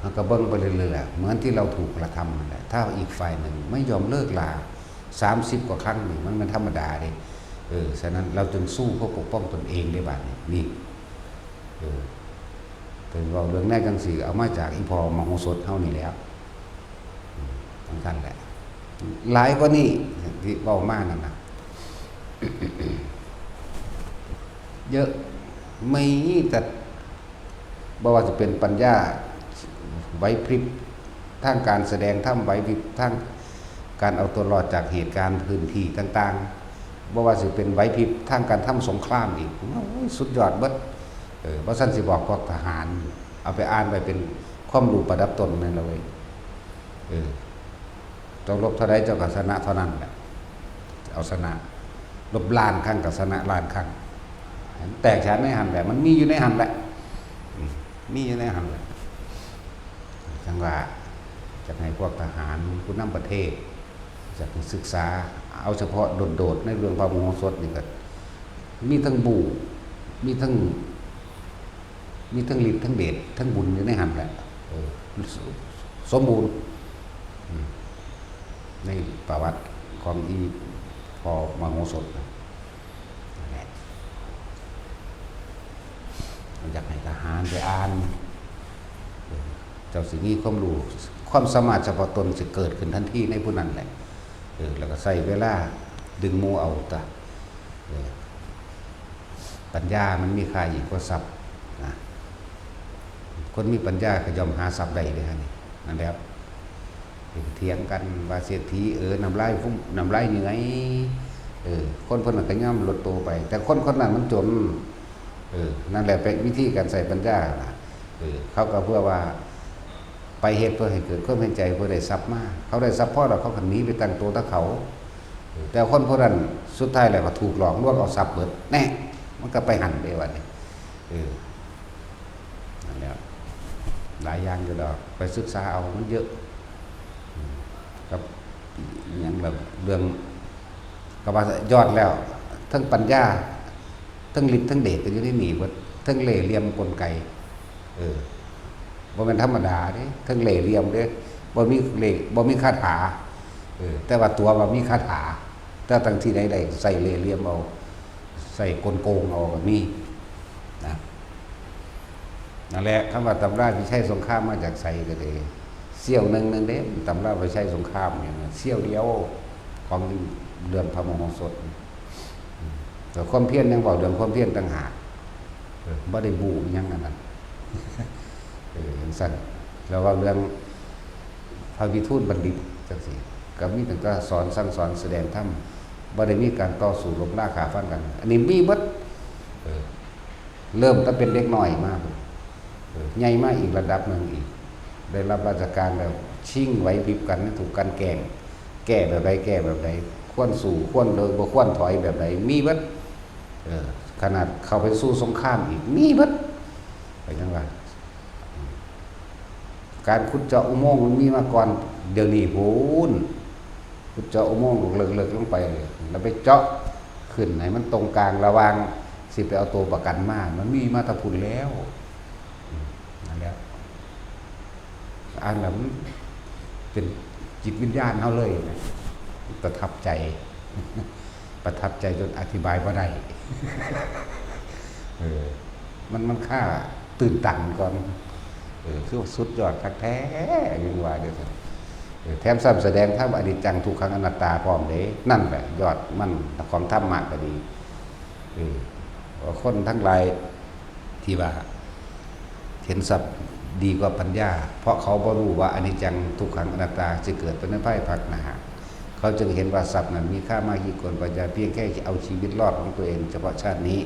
เราก็เบิ่งไปเรื่อยๆ เหมือนที่เราถูกกระทำนั่นแหละ ถ้าอีกฝ่ายหนึ่งไม่ยอมเลิกลา สามสิบ กว่าครั้งนี่ มันเป็นธรรมดาเด้ เออ ฉะนั้นเราจึงสู้เพื่อปกป้องตนเองได้บาดนี้ นี่ เออ แต่เว้าเรื่องแนวจังซี่ เอามาจากอีพ่อมโหสถเฮานี่แหล้ว อืม จั่งซั่นแหละ หลายกว่านี้ที่เว้ามานั่นน่ะ เยอะ มีแต่ บ่ว่าจะเป็นปัญญา ไหวพริบทางการแสดงธรรม ไหวพริบทางการเอาตัวรอดจากเหตุการณ์พื้นที่ต่างๆ บ่ว่าสิเป็นไหวพริบทางการทำสงครามอีก โอ้ย สุดยอดเบิด เออ บ่ซั้นสิบอกพวกทหาร เอาไปอ่านไว้เป็นความรู้ประดับตนนั่นล่ะเว้ย เออ เจ้ารบเท่าใดเจ้าก็ชนะเท่านั้นแหละ เอาชนะ รบล้านครั้งก็ชนะล้านครั้ง แตกฉานในหั่นแหละ มันมีอยู่ในหั่นแหละ อืม มีอยู่ในหั่นแหละ จั่งว่า จั่งให้พวกทหาร ผู้นำประเทศ จั่งศึกษา เอาเฉพาะโดดๆ ในเรื่องพระมโหสถนี่ก็ มีทั้งบู๊ มีทั้ง มีทั้งฤทธิ์ทั้งเดชทั้งบุญอยู่ในหั่นแหละ เออ สมบูรณ์ อืม ในประวัติของอีพ่อมโหสถนะ นั่นแหละ อยากให้ทหารไปอ่าน เออ เจ้าสิมีความรู้ ความสามารถเฉพาะตนสิเกิดขึ้นทันทีในผู้นั้นแหละ เออ แล้วก็ใช้เวลาดึงหมู่เอาตะ เออ ปัญญามันมีค่ายิ่งกว่าทรัพย์นะ คนมีปัญญาก็ย่อมหาทรัพย์ได้เด้อนี่ นั่นแหละ เถียงกันว่าเศรษฐี เออ น้ำลายฟุ่ม น้ำลายเหงื่อย เออ คนคนนั้นก็ย่อมลดโตไป แต่คนคนนั้นมันจน เออ นั่นแหละเป็นวิธีการใช้ปัญญานะ เออ เขาก็เพื่อว่า ไปเฮ็ดเพื่อให้เกิดความเห็นใจ เพื่อได้ทรัพย์มา เขาได้ทรัพย์พอแล้วเขาก็หนีไปตั้งตัวตะเขา เออ แต่คนพวกนั้นสุดท้ายแล้วก็ถูกหลอกลวงเอาทรัพย์เบิด แน่ มันก็ไปหั่นเด้บัดนี้ เออ นั่นแหละ หลายอย่างอยู่ดอก ไปศึกษาเอา มันเยอะ อืม กับอิหยังล่ะ เรื่อง ก็ว่ายอดแล้ว ทั้งปัญญา ทั้งฤทธิ์ ทั้งเดชก็อยู่ในนี่เบิด ทั้งเล่ห์เหลี่ยมกลไก เออ บ่แม่นธรรมดาเด้ ทั้งเล่ห์เหลี่ยมเด้ บ่มีเล่ห์ บ่มีคาถา เออ แต่ว่าตัวว่ามีคาถา แต่ตั้งที่ใดได้ใส่เล่ห์เหลี่ยมเอา ใส่กลโกงเอาก็มี นะ นั่นแหละ คำว่าตำราพิชัยสงครามมาจากไสก็ดี เสี้ยวหนึ่งหนึ่งเด้ ตำราพิชัยสงครามเนี่ยนะ เสี้ยวเดียวของเรื่องพระมโหสถ แต่ความเพียรยังเว้าเรื่องความเพียรต่างหาก เออ บ่ได้บู๊อิหยังอันนั้น เออ จั่งซั้น แล้วเว้าเรื่องพระวิทูลบัณฑิตจั่งซี้ ก็มีตั้งแต่สอนสั่งสอนแสดงธรรม บ่ได้มีการต่อสู้รบราฆ่าฟันกัน อันนี้มีเบิด เออ เริ่มตั้งเป็นเด็กน้อยมา เออ ใหญ่มาอีกระดับหนึ่งอีก ได้รับราชการแล้ว ชิงไหวพริบกัน ถูกกลั่นแกล้ง แก้แบบใด แก้แบบใด ควรสู้ ควรเลิก บ่ควรถอยแบบใด มีเบิด เออ ขนาดเข้าไปสู่สงครามอีก มีเบิด ไปจั่งว่า การขุดเจาะอุโมงค์มันมีมาก่อน เดี๋ยวนี้พู้น ขุดเจาะอุโมงค์เลิกๆลงไป แล้วไปเจาะขึ้นให้มันตรงกลางระหว่าง สิไปเอาตัวประกันมา มันมีมาแต่พู้นแล้ว อืม นั่นแหละ อ่านแล้วมันเป็นจิตวิญญาณเฮาเลยนะ ประทับใจ ประทับใจจนอธิบายบ่ได้ เออ มัน มันค่าตื่นตันก่อน เออ คือว่าสุดยอดคักแท้ ยังว่าเด้อ เออ แถมซ้ำแสดงธรรมอนิจจังทุกขังอนัตตาพร้อมเด้ นั่นแหละยอดมันของธรรมะก็ดี เออ ว่าคนทั้งหลายที่ว่า เห็นทรัพย์ดีกว่าปัญญา เพราะเขาบ่รู้ว่าอนิจจังทุกขังอนัตตาจะเกิดเป็นในภายภาคหน้า เขาจึงเห็นว่าทรัพย์นั้นมีค่ามากยิ่งกว่าปัญญา เพียงแค่เอาชีวิตรอดของตัวเองเฉพาะชาตินี้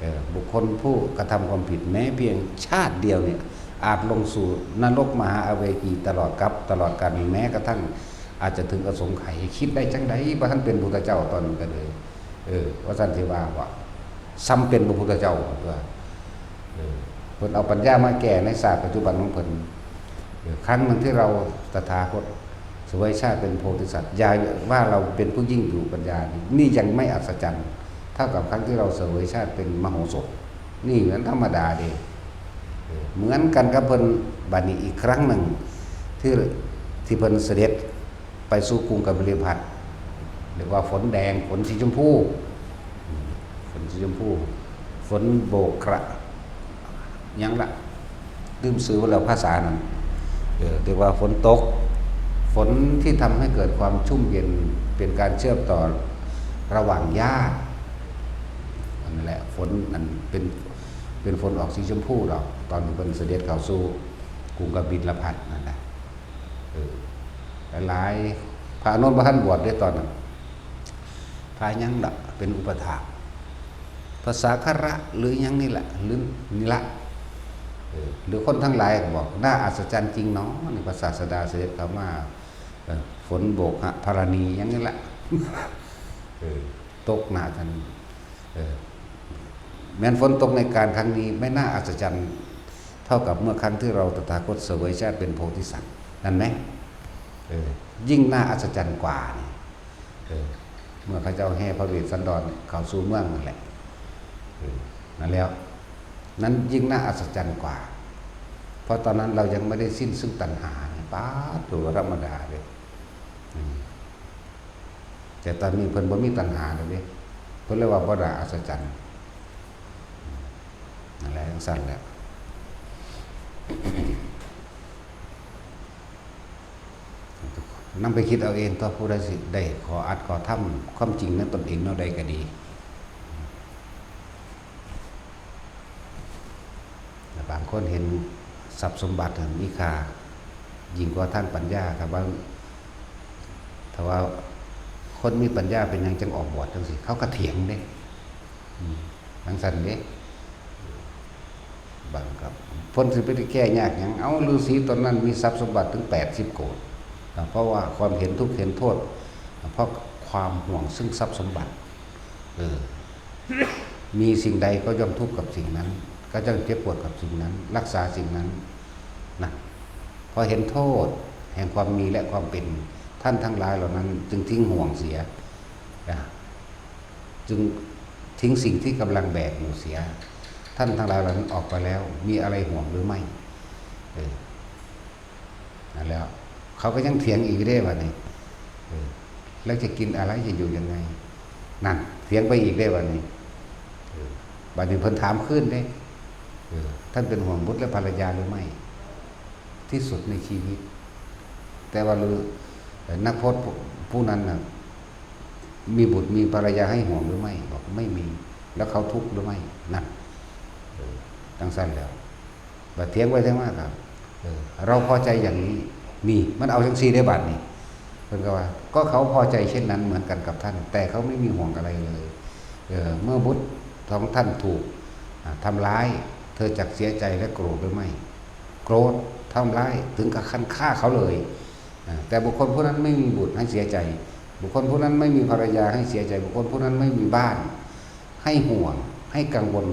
เออ บุคคลผู้กระทำความผิดแม้เพียงชาติเดียวเนี่ย อาจลงสู่นรกมหาอเวจีตลอดกับตลอดกาล แม้กระทั่งอาจจะถึงอสงไขย คิดได้จังใด บ่ทันเป็นพุทธเจ้าตอนนั้นก็เลย เออ ว่าซั่นสิว่าบ่ ซ้ำเป็นพระพุทธเจ้าตัว เออ เพิ่นเอาปัญญามาแก้ในศาสตร์ปัจจุบันของเพิ่น เออ ครั้งหนึ่งที่เราตถาคตเสวยชาติเป็นโพธิสัตว์ อย่าว่าเราเป็นผู้ยิ่งอยู่ปัญญา นี่ยังไม่อัศจรรย์ เท่ากับครั้งที่เราเสวยชาติเป็นมโหสถ นี่มันธรรมดาเด้ เออ เหมือนกันกับเพิ่น บัดนี้อีกครั้งหนึ่ง ที่ ที่เพิ่นเสด็จไปสู่กรุงกบิลพัสดุ์ เรียกว่าฝนแดง ฝนสีชมพู อืม ฝนสีชมพู ฝนโบกกระ หยังละ ลืมชื่อแล้วภาษานั้น เออ เรียกว่าฝนตก ฝนที่ทำให้เกิดความชุ่มเย็น เป็นการเชื่อมต่อระหว่างหญ้า นั่นแหละ ฝนนั่นเป็น เป็นฝนออกสีชมพูดอก ตอนที่เพิ่นเสด็จเข้าสู่กรุงกบิลพัสดุ์นั่นแหละ เออ หลายๆ พระอานนท์บ่ทันบวชเด้ตอนนั้น พระหยังล่ะ เป็นอุปัฏฐาก พระสาคระหรือหยังนี่แหละ หรือนี่ละ เออ หรือคนทั้งหลายก็บอก น่าอัศจรรย์จริงเนาะ นี่พระศาสดาเสด็จเข้ามา เออ ฝนโบกหะธรณีหยังนี่ละ เออ ตกหนักกัน เออ แม้นฝนตกในการครั้งนี้ไม่น่าอัศจรรย์เท่ากับเมื่อครั้งที่เราตถาคตเสวยชาติเป็นโพธิสัตว์ นั่นไหม เออ ยิ่งน่าอัศจรรย์กว่านี่ เออ เมื่อเขาเจ้าแห่พระเวสสันดรเข้าสู่เมืองนั่นแหละ เออ นั่นแล้ว นั้นยิ่งน่าอัศจรรย์กว่า เพราะตอนนั้นเรายังไม่ได้สิ้นซึ่งตัณหานี่ ป๊าด ตัวธรรมดาเลย อืม แต่ตอนนี้เพิ่นบ่มีตัณหาแล้วเด้ เพิ่นเลยว่าบ่น่าอัศจรรย์ นั่นแหละ จั่งซั้นแหละ นำไปคิดเอาเอง ตัวผู้ใดสิได้ข้ออัดข้อธรรม ความจริงในตนเองแนวใดก็ดี แต่บางคนเห็นทรัพย์สมบัติมีค่า ยิ่งกว่าทางปัญญา ถ้าว่า ถ้าว่าคนมีปัญญาเป็นหยังจั่งออกบวชจั่งซี้ เขาก็เถียงเด้ อืม จั่งซั้นเด้ บางครับ เพิ่นสิไปแก้ยากหยัง เอ้า ฤๅษีตนนั้นมีทรัพย์สมบัติถึงแปดสิบโกฏ อ่า เพราะว่าความเห็นทุกข์เห็นโทษ เพราะความห่วงซึ่งทรัพย์สมบัติ เออ มีสิ่งใดก็ย่อมทุกข์กับสิ่งนั้น ก็ย่อมเจ็บปวดกับสิ่งนั้น รักษาสิ่งนั้น นะ เพราะเห็นโทษแห่งความมีและความเป็น ท่านทั้งหลายเหล่านั้นจึงทิ้งห่วงเสีย นะ จึงทิ้งสิ่งที่กำลังแบกอยู่เสีย ท่านทั้งหลายเหล่านั้นออกไปแล้ว มีอะไรห่วงหรือไม่ เออ นั่นแหละ เขาก็ยังเถียงอีกเด้บัดนี้ เออ แล้วจะกินอะไร จะอยู่ยังไง นั่น เถียงไปอีกเด้บัดนี้ เออ บัดนี้เพิ่นถามคืนเด้ เออ ท่านเป็นห่วงบุตรและภรรยาหรือไม่ ที่สุดในชีวิต แต่ว่าฤๅ- เอ่อ นักพจน์ผู้- ผู้นั้นน่ะ มีบุตรมีภรรยาให้ห่วงหรือไม่ บอกไม่มี แล้วเขาทุกข์หรือไม่ นั่น เออ จั่งซั้นแล้ว บัดเถียงไปเถียงมาก็ เออ เราพอใจอย่างนี้ นี่ มันเอาจั่งซี้เด้บัดนี้ เพิ่นก็ว่า ก็เขาพอใจเช่นนั้นเหมือนกันกับท่าน แต่เขาไม่มีห่วงอะไรเลย เออ เมื่อบุตรของท่านถูก อ่า ทำร้าย เธอจักเสียใจและโกรธหรือไม่ โกรธ ทำร้าย ถึงกับขั้นฆ่าเขาเลย อ่า แต่บุคคลผู้นั้นไม่มีบุตรให้เสียใจ บุคคลผู้นั้นไม่มีภรรยาให้เสียใจ บุคคลผู้นั้นไม่มีบ้านให้ห่วง ให้กังวล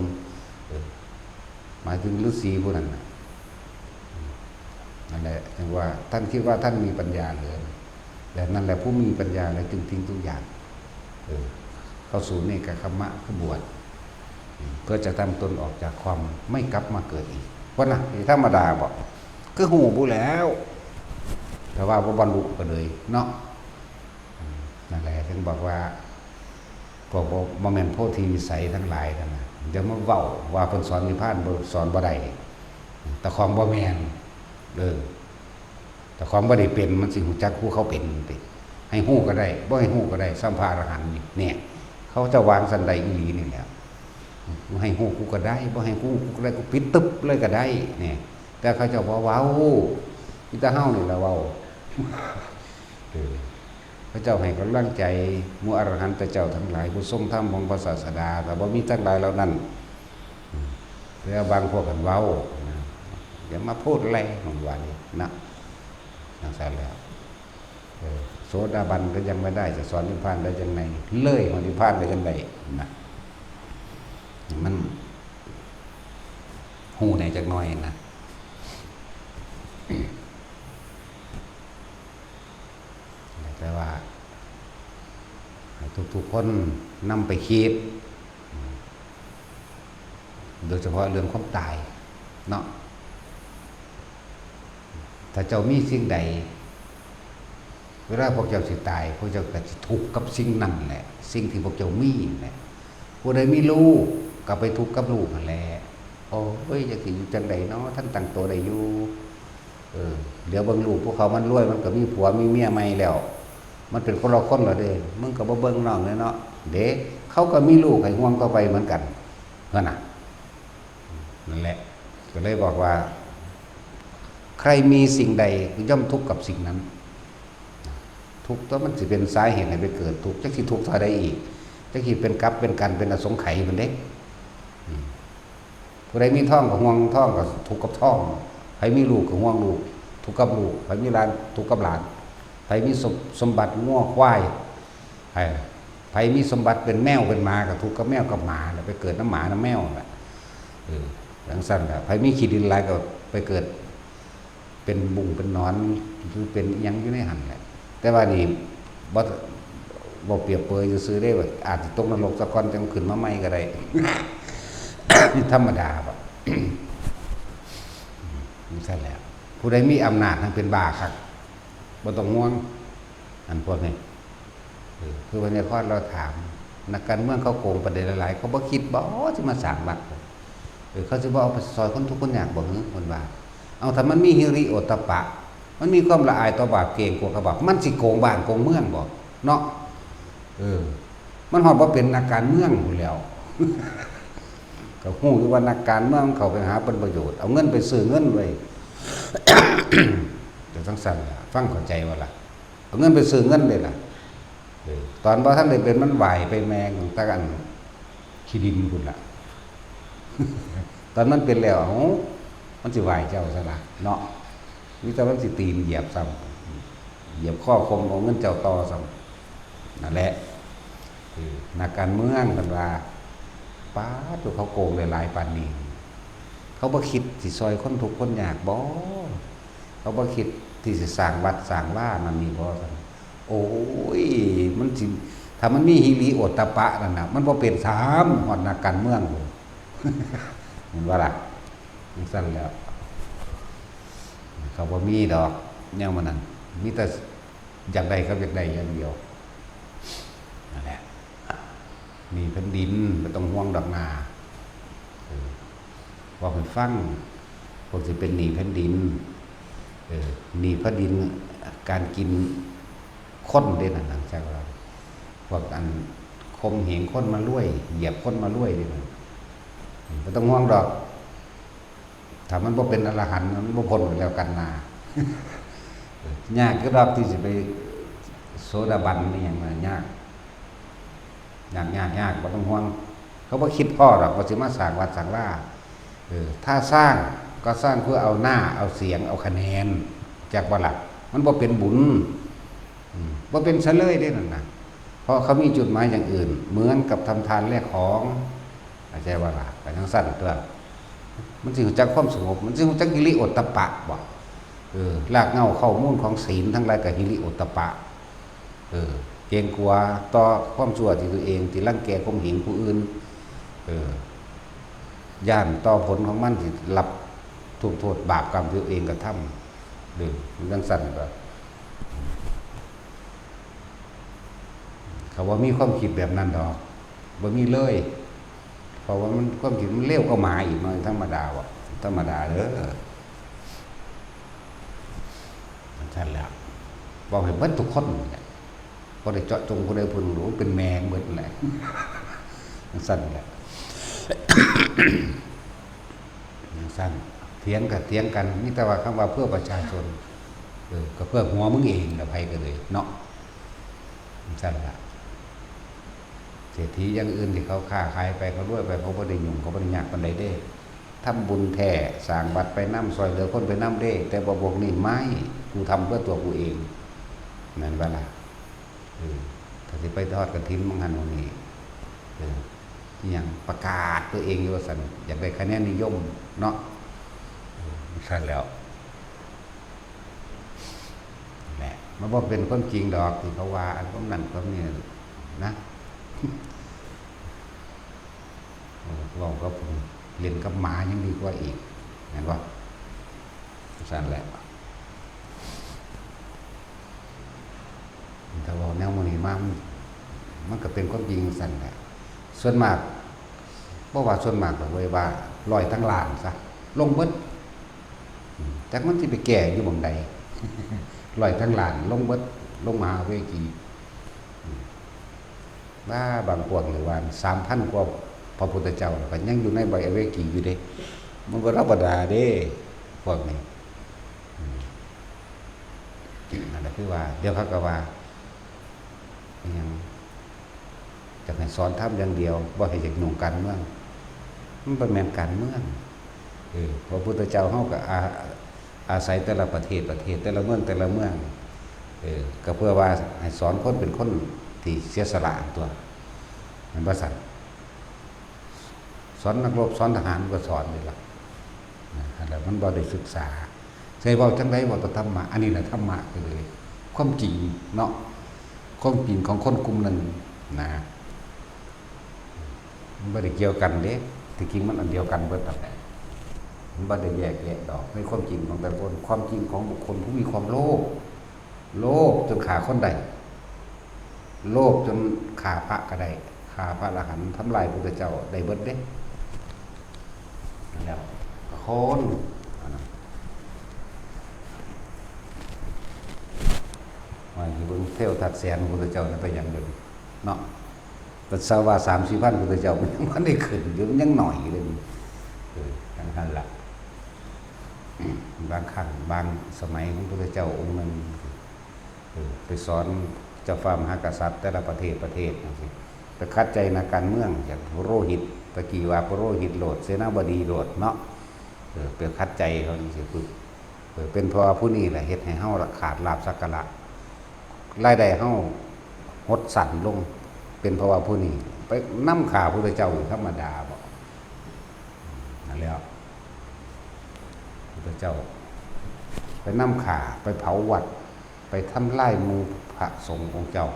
เออ หมายถึงฤๅษีผู้นั้นน่ะ อืม นั่นแหละ จึงว่าท่านคิดว่าท่านมีปัญญาเหลือ และนั่นแหละผู้มีปัญญาแล้วจึงทิ้งทุกอย่าง เออ เข้าสู่เนกขัมมะ คือบวช อืม เพื่อจะทำตนออกจากความไม่กลับมาเกิดอีก ว่านะ นี่ธรรมดาบ่ คือฮู้บ่แล้ว แต่ว่าบ่บรรลุก็เลยเนาะ อืม นั่นแหละ ถึงบอกว่า พวกบ่- บ่แม่นโพธิวิสัยทั้งหลายนั่นน่ะ อย่ามาเว้าว่าเพิ่นสอนนิพพาน บ่ สอนบ่ได้ เจ้าของบ่แม่น เออ เจ้าของบ่ได้เป็น มันสิฮู้จักผู้เขาเป็นติ ให้ฮู้ก็ได้ บ่ให้ฮู้ก็ได้ ส่ำพระอรหันต์นี่ เนี่ย เขาเจ้าวางซั่นได้อีหลีนี่แหละ ให้ฮู้กูก็ได้ บ่ให้ฮู้กูก็ได้ กูปิดตึ๊บเลยก็ได้ เนี่ย แต่เขาเจ้าบ่เว้า มีแต่เฮานี่ล่ะเว้า เออ พระเจ้าให้กำลังใจหมู่อรหันตเจ้าทั้งหลาย ผู้ทรงธรรมของพระศาสดา ถ้าบ่มีทั้งหลายเหล่านั้น แล้วบางพวกกันเว้านะ อย่ามาพูดแรงมันว่านี่นะ จังซั่นแล้ว เออ โสดาบันก็ยังไม่ได้ จะสอนนิพพานได้ยังไง เลยของนิพพานได้ยังไงนะ มัน ฮู้แหน่จักหน่อยนะ แต่ว่า ให้ทุกๆคนนำไปคิด โดยเฉพาะเรื่องความตายเนาะ ถ้าเจ้ามีสิ่งใด เวลาพวกเจ้าสิตาย พวกเจ้าก็สิทุกข์กับสิ่งนั้นแหละ สิ่งที่พวกเจ้ามีนั่นแหละ ผู้ใดมีลูกก็ไปทุกข์กับลูกนั่นแหละ โอ้ย จักสิอยู่จั่งใดเนาะ ทันตั้งตัวได้อยู่ เออ เดี๋ยวเบิ่งลูกผู้เขามันรวย มันก็มีผัวมีเมียใหม่แล้ว มันเป็นคนละคนแล้วเด้ มึงก็บ่เบิ่งน้องเลยเนาะ เด้ เขาก็มีลูกให้ห่วงต่อไปเหมือนกัน นั่นน่ะ นั่นแหละ ก็เลยบอกว่า ใครมีสิ่งใดย่อมทุกข์กับสิ่งนั้น ทุกข์ตัวมันสิเป็นสาเหตุให้ไปเกิดทุกข์ จักสิทุกข์เท่าใดอีก จักสิเป็นกับเป็นกันเป็นอสงไขยพุ้นเด้ อืม ผู้ใดมีทองก็ห่วงทอง ก็ทุกข์กับทอง ใผมีลูกก็ห่วงลูก ทุกข์กับลูก ใผมีหลาน ทุกข์กับหลาน ใผมีสม- สมบัติงัวควาย ใผ- ใผมีสมบัติเป็นแมวเป็นหมา ก็ทุกข์กับแมวกับหมาแหละ ไปเกิดนำหมานำแมวแหละ เออ จั่งซั้นแหละ ใผมีขี้ดินหลายก็ไปเกิด เป็นบุ้งเป็นหนอน หรือเป็นอิหยังอยู่ในหั่นแหละ แต่ว่านี่บ่- บ่เปรียบเปยซื่อๆเด้ อาจสิตกนรกซะก่อนจั่งขึ้นมาใหม่ก็ได้ นี่ธรรมดาบ่ จั่งซั้นแหละ ผู้ใดมีอำนาจทั้งเป็นบ้าคัก บ่ต้องห่วง อันพวกนี้ เออ คือวันนี้พอดเราถาม นักการเมืองเขาโกงประเด็นหลายๆ เขาบ่คิดบ่สิมาสร้างวัด เออ เขาสิบ่เอาไปซอยคนทุกข์คนยากบ่หือ เพิ่นว่า เอา ถ้ามันมีฮิริโอตตัปปะ มันมีความละอายต่อบาป เกรงกลัวกับบาป มันสิโกงบ้านโกงเมืองบ่ เนาะ เออ มันฮอดบ่เป็นนักการเมืองพู้นแหล้ว ก็ฮู้อยู่ว่านักการเมืองเขาไปหาผลประโยชน์ เอาเงินไปซื้อเงินไว้ แต่จั่งซั้นล่ะ ฟังเข้าใจบ่ล่ะ เอาเงินไปซื้อเงินเลยล่ะ เออ ตอนบ่ทันได้เป็นมันไหว้ไปแม่งแต่อันขี้ดินพุ้นล่ะ ตอนมันเป็นแล้ว เอ้า มันสิไหว้เจ้าซะล่ะ เนาะ มีแต่มันสิตีนเหยียบซ้ำ เหยียบคอคมเอาเงินเจ้าต่อซ้ำ นั่นแหละ เออ นักการเมืองเพิ่นว่า ป๊าด เขาโกงได้หลายปานนี้ เขาบ่คิดสิซอยคนทุกข์คนยากบ่ เขาบ่คิดที่สิสร้างวัดสร้างวานั่นนี่บ่ โอ้ย มันสิ ถ้ามันมีฮิริโอตตัปปะนั่นน่ะ มันบ่เป็นซ้ำฮอดนักการเมือง เห็นบ่ล่ะ จั่งซั้นแหล้ว เขาบ่มีดอก แนวมันนั่น มีแต่อยากได้กับอยากได้อย่างเดียว นั่นแหละ หนี้แผ่นดิน บ่ต้องห่วงดอกนา เออ เว้าให้ฟัง พวกสิเป็นหนี้แผ่นดิน เออ หนี้แผ่นดิน การกินคนเด้นั่นน่ะ จักว่า พวกอันข่มเหงคนมารวย เหยียบคนมารวยเด้นั่น บ่ต้องห่วงดอก ถ้ามันบ่เป็นอรหันต์ มันบ่พ้นไปแล้วกันนา ยากอยู่ดอกที่สิไปโสดาบันนี่หยังน่ะ ยาก ยาก ยาก ยาก บ่ต้องห่วง เขาบ่คิดพ้อดอกว่าสิมาสร้างวัดสร้างวา เออ ถ้าสร้างก็สร้างเพื่อเอาหน้า เอาเสียง เอาคะแนน จักบ่ล่ะ มันบ่เป็นบุญ อืม บ่เป็นซะเลยเด้นั่นน่ะ เพราะเขามีจุดหมายอย่างอื่น เหมือนกับทำทานแลกของ เข้าใจบ่ล่ะ ก็จั่งซั้นตั๊ว มันสิรู้จักความสงบ มันสิรู้จักฮิริโอตตัปปะบ่ เออ รากเหง้าเค้ามูลของศีลทั้งหลายก็ฮิริโอตตัปปะ เออ เกรงกลัวต่อความชั่วที่ตัวเอง ที่รังแกข่มเหงผู้อื่น เออ ย้านต่อผลของมันที่รับทุกข์โทษบาปกรรมที่ตัวเองกระทำ เออ มันจั่งซั้นก็ เขาบ่มีความคิดแบบนั้นดอก บ่มีเลย เพราะว่ามัน ความคิดมันเลวกว่าหมาอีกเนาะ ธรรมดาบ่ ธรรมดาเด้อ จั่งซั้นแหละ บอกให้เบิดทุกคนนี่แหละ บ่ได้เจาะจงผู้ใดผู้หนึ่งหรอก เป็นแม่งเบิดนั่นแหละ จั่งซั้นแหละ จั่งซั้น เถียงก็เถียงกัน มีแต่ว่าคำว่าเพื่อประชาชน เออ ก็เพื่อหัวมึงเองล่ะ ไผก็เลย เนาะ จั่งซั้นล่ะ เศรษฐีอย่างอื่นที่เขาค้าขายไป เขารวยไป เขาบ่ได้ยุ่ง เขาบ่ได้ยากปานใดเด้ ทำบุญแท้ สร้างวัดไปนำ ซ่อยเหลือคนไปนำเด้ แต่ว่าพวกนี้ไม่ กูทำเพื่อตัวกูเอง แม่นบ่ล่ะ? เออ ถ้าสิไปทอดกฐินหม่องหั้นหม่องนี้ เออ อิหยัง ประกาศตัวเองอยู่ว่าซั่น อยากได้คะแนนนิยมเนาะ เออ ซั่นแหล้ว แหละ มันบ่เป็นความจริงดอกที่เขาว่า อันพวกนั้นพวกนี้นะ เออ เว้ากับผม เล่นกับหมายังดีกว่าอีก แม่นบ่? ซั่นแหละ ถ้าเว้าแนวหมู่นี้มา มัน มันก็เป็นความจริงซั่นแหละ ส่วนมาก บ่ว่าส่วนมากดอกเว้ย ว่าร้อยทั้งล้านซะ ลงเบิด อืม จักมันสิไปแก้อยู่หม่องใด ร้อยทั้งล้าน ลงเบิด ลงมหาเวที อืม ว่าบางพวกนี่ว่าสามพันกว่าพระพุทธเจ้า ก็ยังอยู่ในใบอเวกีอยู่เด้ มันบ่ธรรมดาเด้ พวกนี้ อืม นั่นแหละคือว่า เดี๋ยวเขาก็ว่า อิหยัง อยากให้สอนธรรมอย่างเดียว บ่ให้อยากยุ่งการเมือง มันบ่แม่นการเมือง เออ พระพุทธเจ้าเฮาก็อา อาศัยแต่ละประเทศ ประเทศ แต่ละเมือง แต่ละเมือง เออ ก็เพื่อว่าให้สอนคนเป็นคนที่เสียสละตัว แม่นบ่ซั่น? สอนนักรบ สอนทหารก็สอนนี่ล่ะ นะ แล้วมันบ่ได้ศึกษา สิเว้าจั่งใด เว้าแต่ธรรมะ อันนี้แหละธรรมะ ก็เลย ความจริงเนาะ ความจริงของคนกลุ่มหนึ่งนะ มันบ่ได้เกี่ยวกันเด้ ที่จริงมันอันเดียวกันเบิดนั่นแหละ มันบ่ได้แยกแยะดอก ในความจริงของแต่ละคน ความจริงของบุคคลผู้มีความโลภ โลภจนฆ่าคนได้ โลภจนฆ่าพระก็ได้ ฆ่าพระอรหันต์ ทำลายพุทธเจ้าได้เบิดเด้ นั่นแหละ คน อันนั้น ว่าสิเบิ่งเทวทัตแสนพุทธเจ้านั้นไปหยังเดี๋ยวนี้เนาะ ปัสสาวะสามสี่พันพุทธเจ้า มันยังบ่ได้ขึ้นอยู่ มันยังน้อยอยู่เลย เออ จั่งซั่นล่ะ บางครั้งบางสมัยของพุทธเจ้าองค์หนึ่ง เออ ไปสอนเจ้าฟ้ามหากษัตริย์แต่ละประเทศประเทศจั่งซี้ ไปขัดใจนักการเมือง อย่างปุโรหิต ตะกี้ว่าปุโรหิตโลด เสนาบดีโลดเนาะ เออ ไปขัดใจเขาจั่งซี้ปุ๊บ เออ เป็นเพราะว่าผู้นี้แหละเฮ็ดให้เฮาละขาดลาภสักการะ รายได้เฮาหดสั้นลง เป็นเพราะว่าผู้นี้ไปนำฆ่าพุทธเจ้าอยู่ธรรมดาบ่ นั่นแหล้ว พุทธเจ้า ไปนำฆ่า ไปเผาวัด ไปทำลายหมู่พระสงฆ์องค์เจ้า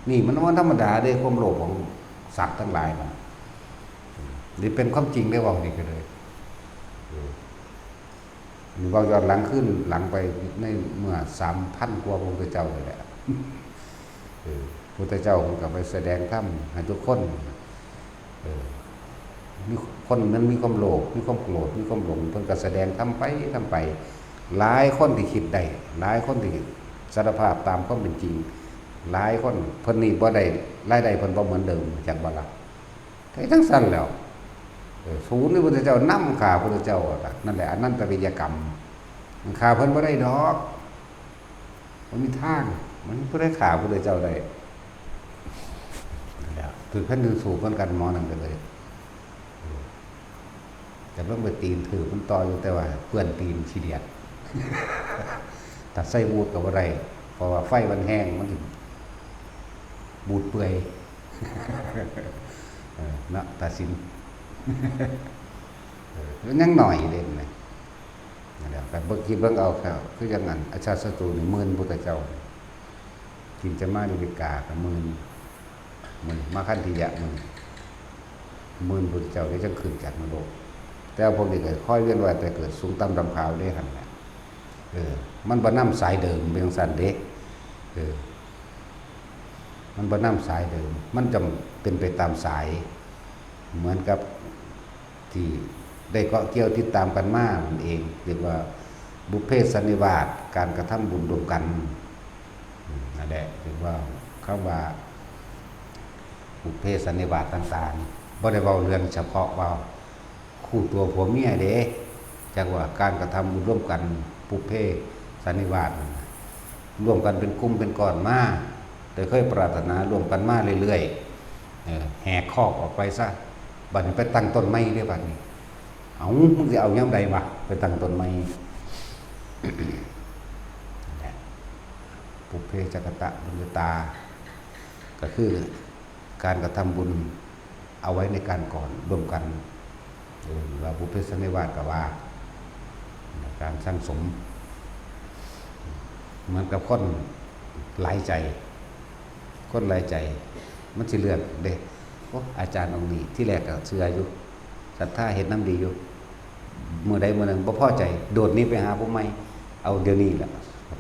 นี่มันบ่ธรรมดาเด้ ความโลภของสัตว์ทั้งหลายนะ นี่เป็นความจริงได้ เว้านี่ก็เลย เออ นี่เว้าย้อนหลังคืนหลังไปในเมื่อสามพันกว่าพระพุทธเจ้านี่แหละ เออ พุทธเจ้าเพิ่นก็ไปแสดงธรรมให้ทุกคน เออ มีคนมันมีความโลภ มีความโกรธ มีความหลง เพิ่นก็แสดงธรรมไป ธรรมไป หลายคนที่คิดได้ หลายคนที่สารภาพตามความเป็นจริง หลายคน เพิ่นนี่บ่ได้ รายได้เพิ่นบ่เหมือนเดิม จักบ่ล่ะ แต่จั่งซั่นแหล้ว เออ สูนนี่พุทธเจ้านำฆ่าพุทธเจ้าอะ นั่นแหละอนันตริยกรรม มันฆ่าเพิ่นบ่ได้ดอก บ่มีทาง มันผู้ใดฆ่าพุทธเจ้าได้ นั่นแหละ ถืกแผ่นดินสูบเหมือนกันหมอนั่นก็เลย เออ จะลงไปตีนถืกมันต่ออยู่ แต่ว่าเปื้อนตีนขี้เดียด ถ้าใส่บูทก็บ่ได้ เพราะว่าไฟมันแฮง มันสิบูดเปื่อย เออ เนาะ ตัดสิน เออ มันยังน้อยอยู่เด้ นั่นแหละ ก็เบิ่ง คิดเบิ่งเอาครับ คือจั่งนั้น อชาตศัตรูนี่หมื่นพุทธเจ้า กินจะมาริกาก็หมื่น หมื่น มาคันธิยะหมื่น หมื่นพุทธเจ้าที่จั่งขึ้นจากนรก แต่พวกนี้ก็คอยเวียนว่ายตายเกิดสูงต่ำดำขาวเด้หั่นแหละ เออ มันบ่นำสายเดิม เป็นจั่งซั้นเด้ เออ มันบ่นำสายเดิม มันจะเป็นไปตามสาย เหมือนกับที่ได้เกาะเกี่ยวติดตามกันมานั่นเอง เรียกว่าบุพเพสันนิวาส การกระทำบุญร่วมกัน อืม นั่นแหละ เรียกว่าคำว่าบุพเพสันนิวาสต่างๆ บ่ได้เว้าเรื่องเฉพาะว่า คู่ตัวผัวเมียเด้ จักว่าการกระทำบุญร่วมกัน ปุพเพสันนิวาสนั่นน่ะ ร่วมกันเป็นกลุ่มเป็นก้อนมา แต่เคยปรารถนาร่วมกันมาเรื่อยๆ เออ แหกคอกออกไปซะ บัดนี้ไปตั้งต้นใหม่เด้บัดนี้ เอา มึงสิเอายามใดวะ ไปตั้งต้นไม้ ปุพเพจักกตะปุญญาตา ก็คือการกระทำบุญเอาไว้ในการก่อนร่วมกัน เออ ว่าปุพเพสันนิวาสก็ว่า การสั่งสม เหมือนกับคนหลายใจ คนหลายใจ มันสิเลือกเด้ โอ้ อาจารย์องค์นี้ ที่แรกก็เชื่ออยู่ ศรัทธาเฮ็ดนำดีอยู่ มื้อใดมื้อหนึ่งบ่พอใจ โดดหนีไปหาผู้ใหม่ เอาเดี๋ยวนี้แหละ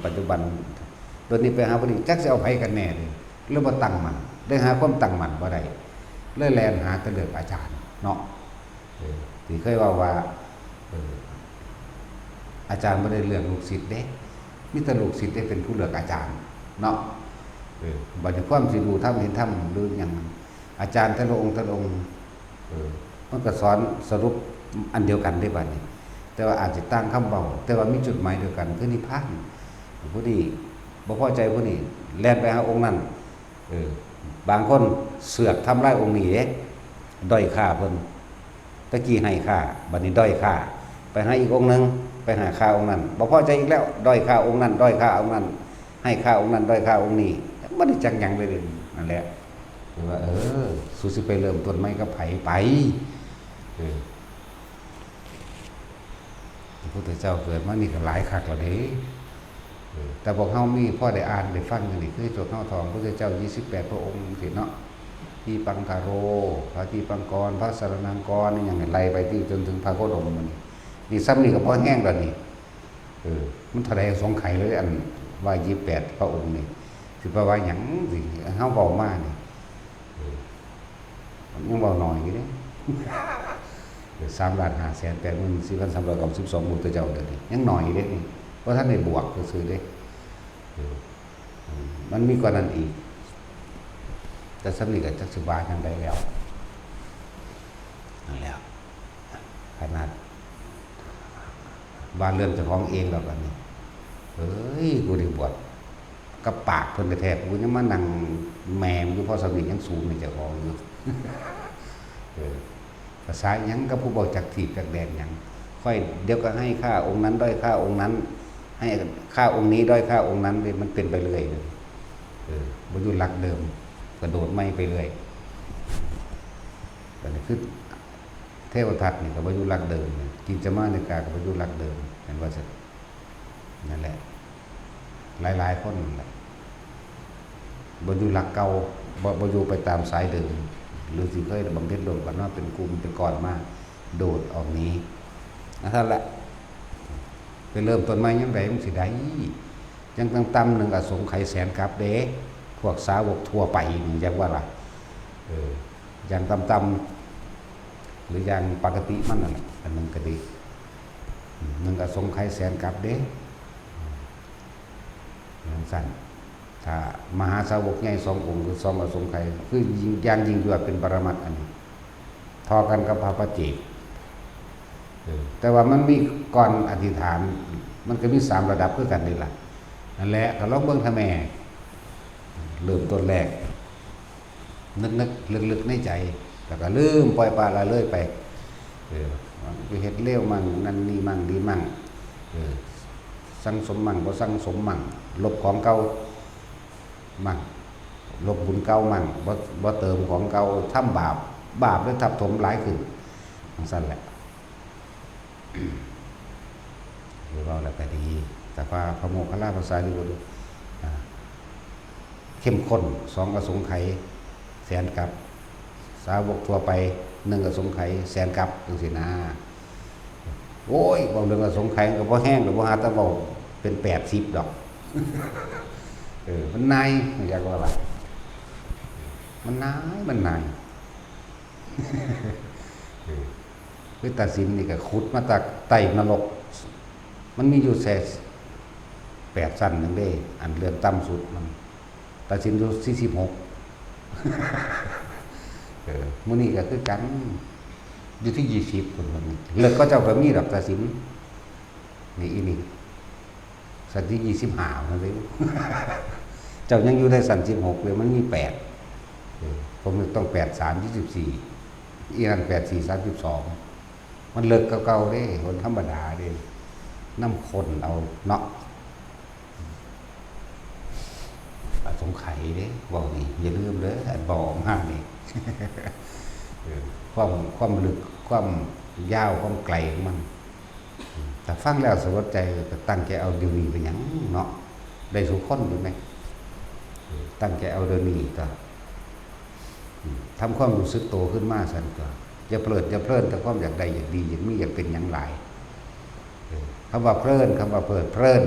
ปัจจุบัน โดดหนีไปหาผู้นี้ จักสิเอาไผกันแน่เลย เลยบ่ตั้งมั่น เลยหาความตั้งมั่นบ่ได้ เลยแล่นหาแต่เลือกอาจารย์เนาะ เออ ที่เคยเว้าว่า เออ อาจารย์บ่ได้เลือกลูกศิษย์เด้ มีแต่ลูกศิษย์ได้เป็นผู้เลือกอาจารย์เนาะ เออ บัดนี้ความสิรู้ธรรมเห็นธรรมหรือหยัง อาจารย์แต่ละองค์แต่ละองค์ เออ มันก็สอนสรุปอันเดียวกันเด้บัดนี้ แต่ว่าอาจจะต่างคำเว้า แต่ว่ามีจุดหมายเดียวกัน คือนิพพาน ผู้นี้บ่พอใจผู้นี้ แล่นไปหาองค์นั้น เออ บางคนเสือกทำลายองค์นี้เด้ ด้อยค่าเพิ่น ตะกี้ให้ค่า บัดนี้ด้อยค่า ไปหาอีกองค์หนึ่ง ไปหาค่าองค์นั้น บ่พอใจอีกแล้ว ด้อยค่าองค์นั้น ด้อยค่าองค์นั้น ให้ค่าองค์นั้น ด้อยค่าองค์นี้ บ่ได้จักหยังเลยเด้ นั่นแหละ คือว่า เออ สูสิไปเริ่มต้นใหม่กับไผ ไป เออ พระพุทธเจ้าเกิดมานี่ก็หลายคักแล้วเด้ เออ แต่พวกเฮามีพอได้อ่านได้ฟังอยู่นี่ คือพวกเฮาท่องพระพุทธเจ้ายี่สิบแปดพระองค์จังซี้เนาะ ทีปังคโร พระทีปังกร พระสรณังคร นี่ยังไล่ไปที่จนถึงพระโคดมมันนี่ นี่ซ้ำนี่ก็พอแฮงแล้วนี่ เออ มันเท่าใดสงไขยเลย อันว่ายี่สิบแปดพระองค์นี่ สิไปว่าหยังสิ เฮาเว้ามานี่ เออ มันยังเว้าน้อยอยู่เด้ เออ สามล้านห้าแสนแปดหมื่นสี่พันสามร้อยเก้าสิบสอง พุทธเจ้าเดี๋ยวนี้ ยังน้อยอยู่เด้นี่ บ่ทันได้บวกซื่อๆเด้ เออ อืม มันมีกว่านั้นอีก แต่ซ้ำนี่ก็จักสิว่าจั่งใดแล้ว นั่นแหละ ขนาดว่าเรื่องเจ้าของเองดอกอันนี้ เฮ้ย กูได้บวชกับปากเพิ่นแท้ๆ กูยังมานั่งแหมอยู่ พอซ้ำนี่ยังสูงในเจ้าของอยู่ เออ ภาษาหยังกับผู้บ่จักทีบจักแดนหยัง ค่อยเดี๋ยวก็ให้ค่าองค์นั้นด้อยค่าองค์นั้น ให้ค่าองค์นี้ด้อยค่าองค์นั้นเลย มันเป็นไปเรื่อยเลย เออ บ่อยู่หลักเดิม กระโดดใหม่ไปเรื่อย อันนี้คือเทวทัตนี่ก็บ่อยู่หลักเดิม กิจจามานิกาก็บ่อยู่หลักเดิม เห็นว่าซั่น นั่นแหละ หลายๆคนนั่นแหละ บ่อยู่หลักเก่า บ่ บ่อยู่ไปตามสายเดิม หรือสิเคยบำเพ็ญร่วมกันมาเป็นกลุ่มเป็นก้อนมา โดดออกหนี นั่นแหละ ไปเริ่มต้นใหม่ยามใดมันสิได้ ยังต่ำๆหนึ่งอสงไขยแสนกัปเด้ พวกสาวกทั่วไปนี่ จักว่าล่ะ เออ อย่างต่ำๆ หรืออย่างปกติมันนั่นแหละ อันหนึ่งก็ดี อืม หนึ่งอสงไขยแสนกัปเด้ อืม จั่งซั้น ถ้ามหาสาวกใหญ่สององค์ คือสองอสงไขย คือยิ่ง อย่างยิ่งยวดเป็นปรมัตถ์อันนี้ เท่ากันกับพระปัจเจก เออ แต่ว่ามันมีก่อนอธิษฐาน มันก็มีสามระดับคือกันนี่ล่ะ นั่นแหละ ก็ลองเบิ่งทำแม่ เริ่มต้นแรก นึกๆ ลึกๆ ในใจ แล้วก็ลืม ปล่อยปละละเลยไป เออ ไปเฮ็ดเลวมั่ง นั่นนี่มั่ง ดีมั่ง เออ สั่งสมมั่ง บ่สั่งสมมั่ง ลบของเก่ามั่ง ลบบุญเก่ามั่ง บ่ บ่เติมของเก่า ทำบาป บาปเลยทับถมหลายขึ้น จั่งซั้นแหละ หรือเว้าแล้วก็ดี แต่ว่าพระโมคคัลลาภาษาลิบุตร อ่า เข้มข้น สองอสงไขยแสนกัป สาวกทั่วไป หนึ่งอสงไขยแสนกัป จั่งซี้นะ โอ้ย เว้าเรื่องอสงไขยมันก็บ่แฮงดอก บ่หาแต่เว้าเป็นแปดสิบดอก เออ มันนาย อยากว่าล่ะ มันนาย มันนาย เออ คือตาสินนี่ก็ขุดมาจากใต้นรก มันมีอยู่แค่แปดชั้นหนึ่งเด้ อันเรือนต่ำสุดมัน ตาสินอยู่สี่สิบหก เออ มื้อนี้ก็คือกัน อยู่ที่ยี่สิบพุ้น เลิกก็เจ้าก็มีดอกตาสิน นี่อีนี่ ชั้นที่ยี่สิบห้านั่นเด้ เจ้ายังอยู่ในชั้นสิบหกเลย มันมีแปด เออ ผมต้องแปดสาม ยี่สิบสี่ อีนั่นแปดสี่ สามสิบสอง โอ้ มันเลิกกว่าเก่าเด้ คนธรรมดาเด้ นำคนเอาเนาะ อสงไขยเด้ เว้านี่อย่าลืมเด้อ อันเว้าออกมานี่ เออ ความ ความลึก ความยาว ความไกลของมัน อืม ถ้าฟังแล้วสลดใจ ก็ตั้งใจเอาเดี๋ยวนี้เป็นหยังเนาะ ได้สู่คนอยู่ไหม เออ ตั้งใจเอาเดี๋ยวนี้ก็ อืม ทำความรู้สึกโตขึ้นมาซั่นก็ อย่าเพลิดอย่าเพลินแต่ความอยากได้อยากดีอยากมีอยากเป็นหยังหลาย เออ คำว่าเพลิน คำว่าเพลิดเพลิน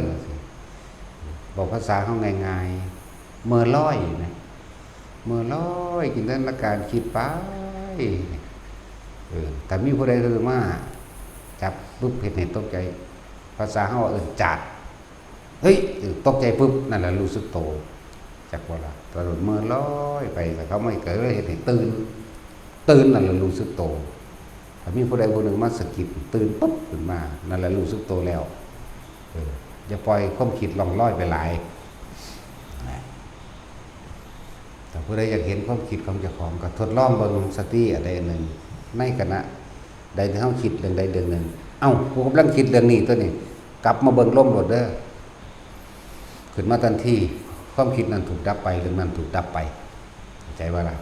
บอกภาษาเฮาง่ายๆ เมื่อลอยนะ เมื่อลอยจินตนาการคิดไป เออ ถ้ามีผู้ใดเดินมาจับปุ๊บเฮ็ดให้ตกใจ ภาษาเฮาว่าเอิ้นจาด เฮ้ย เออ ตกใจปุ๊บ นั่นแหละรู้สึกโต จักบ่ล่ะ ตอนเมื่อลอยไป แต่เขาไม่เกิดเฮ็ดให้ตื่น ตื่น นั่นแหละรู้สึกโต ถ้ามีผู้ใดผู้หนึ่งมาสะกิด ตื่นปุ๊บขึ้นมา นั่นแหละรู้สึกโตแล้ว เออ อย่าปล่อยความคิดล่องลอยไปหลาย นะ ถ้าผู้ใดอยากเห็นความคิดของเจ้าของ ก็ทดลองเบิ่งสติอันใดอันหนึ่ง ในขณะใดที่เฮาคิดเรื่องใดเรื่องหนึ่ง เอ้า กูกำลังคิดเรื่องนี้ตัวนี้ กลับมาเบิ่งลมโลดเด้อ ขึ้นมาทันที ความคิดนั้นถูกดับไป เรื่องนั้นถูกดับไป เข้าใจบ่ล่ะ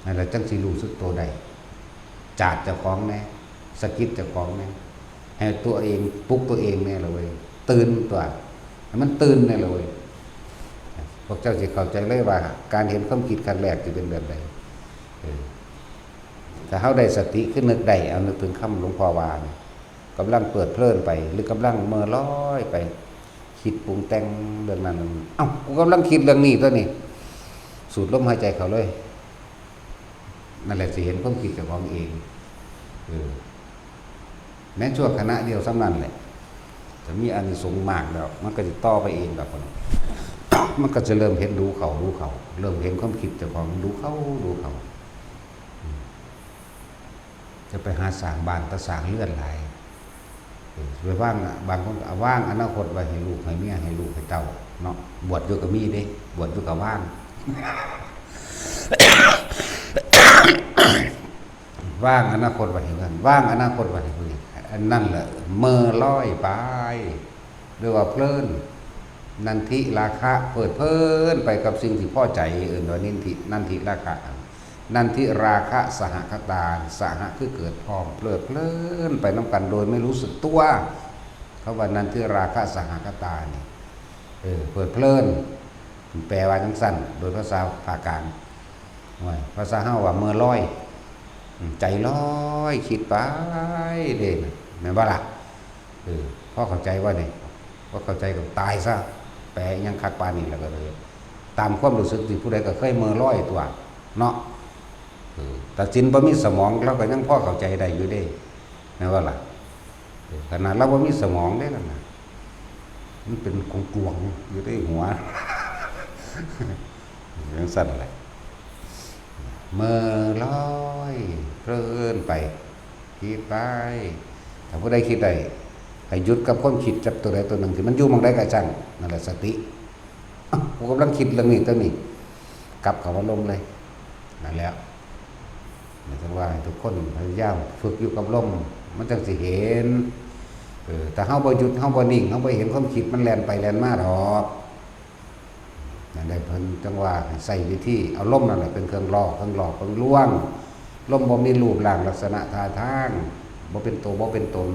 นั่นแหละจังสิรู้สึกโตได้ จาดเจ้าของแน่ สะกิดเจ้าของแน่ ให้ตัวเองปลุกตัวเองแน่ละเว้ย ตื่นตัว ให้มันตื่นแน่ละเว้ย พวกเจ้าสิเข้าใจเลยว่า การเห็นความคิดครั้งแรกสิเป็นแบบใด เออ ถ้าเฮาได้สติ คือนึกได้ เอานึกถึงคำหลวงพ่อว่านี่ กำลังเพลิดเพลินไป หรือกำลังเมื่อลอยไป คิดปรุงแต่งเรื่องนั้นเรื่องนี้ เอ้า กูกำลังคิดเรื่องนี้ตัวนี้ สูดลมหายใจเข้าเลย นั่นแหละสิเห็นความคิดเจ้าของเอง เออ แม้ชั่วขณะเดียวส่ำนั้นแหละ จะมีอานิสงส์มากแล้ว มันก็จะต่อไปเองแบบนั้น มันก็จะเริ่มเห็นดูเขาดูเขา เริ่มเห็นความคิดเจ้าของดูเขาดูเขา อืม จะไปหาสร้างบ้านตะสร้างเรือนหลาย เออ ไปวาง บางคนก็เอาวางอนาคตไว้ให้ลูกให้เมียให้ลูกให้เต้าเนาะ บวชอยู่ก็มีเด้ บวชอยู่ก็วาง วางอนาคตไว้ให้เพิ่น วางอนาคตไว้ให้เพิ่น อันนั้นแหละเมื่อลอยไป หรือว่าเพลิน นันทิราคะ เพลิดเพลินไปกับสิ่งที่พอใจ เอิ้นว่านินทิ นันทิราคะ นันทิราคะสหคตา สหคือเกิดพร้อม เพลิดเพลินไปนำกันโดยไม่รู้สึกตัว คำว่านันทิราคะสหคตานี่ เออ เพลิดเพลิน แปลว่าจังซั่น โดยภาษาภาคกลาง โอ้ย ภาษาเฮาว่าเมื่อลอย อืม ใจลอยคิดไปเด้ แม่นบ่ล่ะ เออ พอเข้าใจว่านี่ พอเข้าใจก็ตายซะ แปลอิหยังคักปานนี้แล้วก็เลย ตามความรู้สึกที่ผู้ใดก็เคยเมื่อลอยตัวเนาะ เออ ตัดสินบ่มีสมอง เราก็ยังพอเข้าใจได้อยู่เด้ แม่นบ่ล่ะ เออ ขนาดเราบ่มีสมองเด้นั่นน่ะ มันเป็นกลวงๆอยู่ในหัว จังซั่นแหละ เมื่อลอยเพลินไป คิดไป ถ้าผู้ใดคิดได้ ให้หยุดกับความคิดจักตัวใดตัวหนึ่งที่มันอยู่หม่องใดก็ช่าง นั่นแหละสติ อ้าว กูกำลังคิดเรื่องนี้ตัวนี้ กลับเข้าอารมณ์เลย นั่นแหละ หมายถึงว่าให้ทุกคนพยายามฝึกอยู่กับลม มันจังสิเห็น เออ ถ้าเฮาบ่หยุด เฮาบ่นิ่ง เฮาบ่เห็นความคิดมันแล่นไปแล่นมาดอก นั่นแหละเพิ่นจังว่าให้ใช้วิธีเอาลมนั่นแหละเป็นเครื่องหลอก เครื่องหลอก เครื่องลวง ลมบ่มีรูปร่างลักษณะท่าทาง บ่เป็นตัว บ่เป็นตน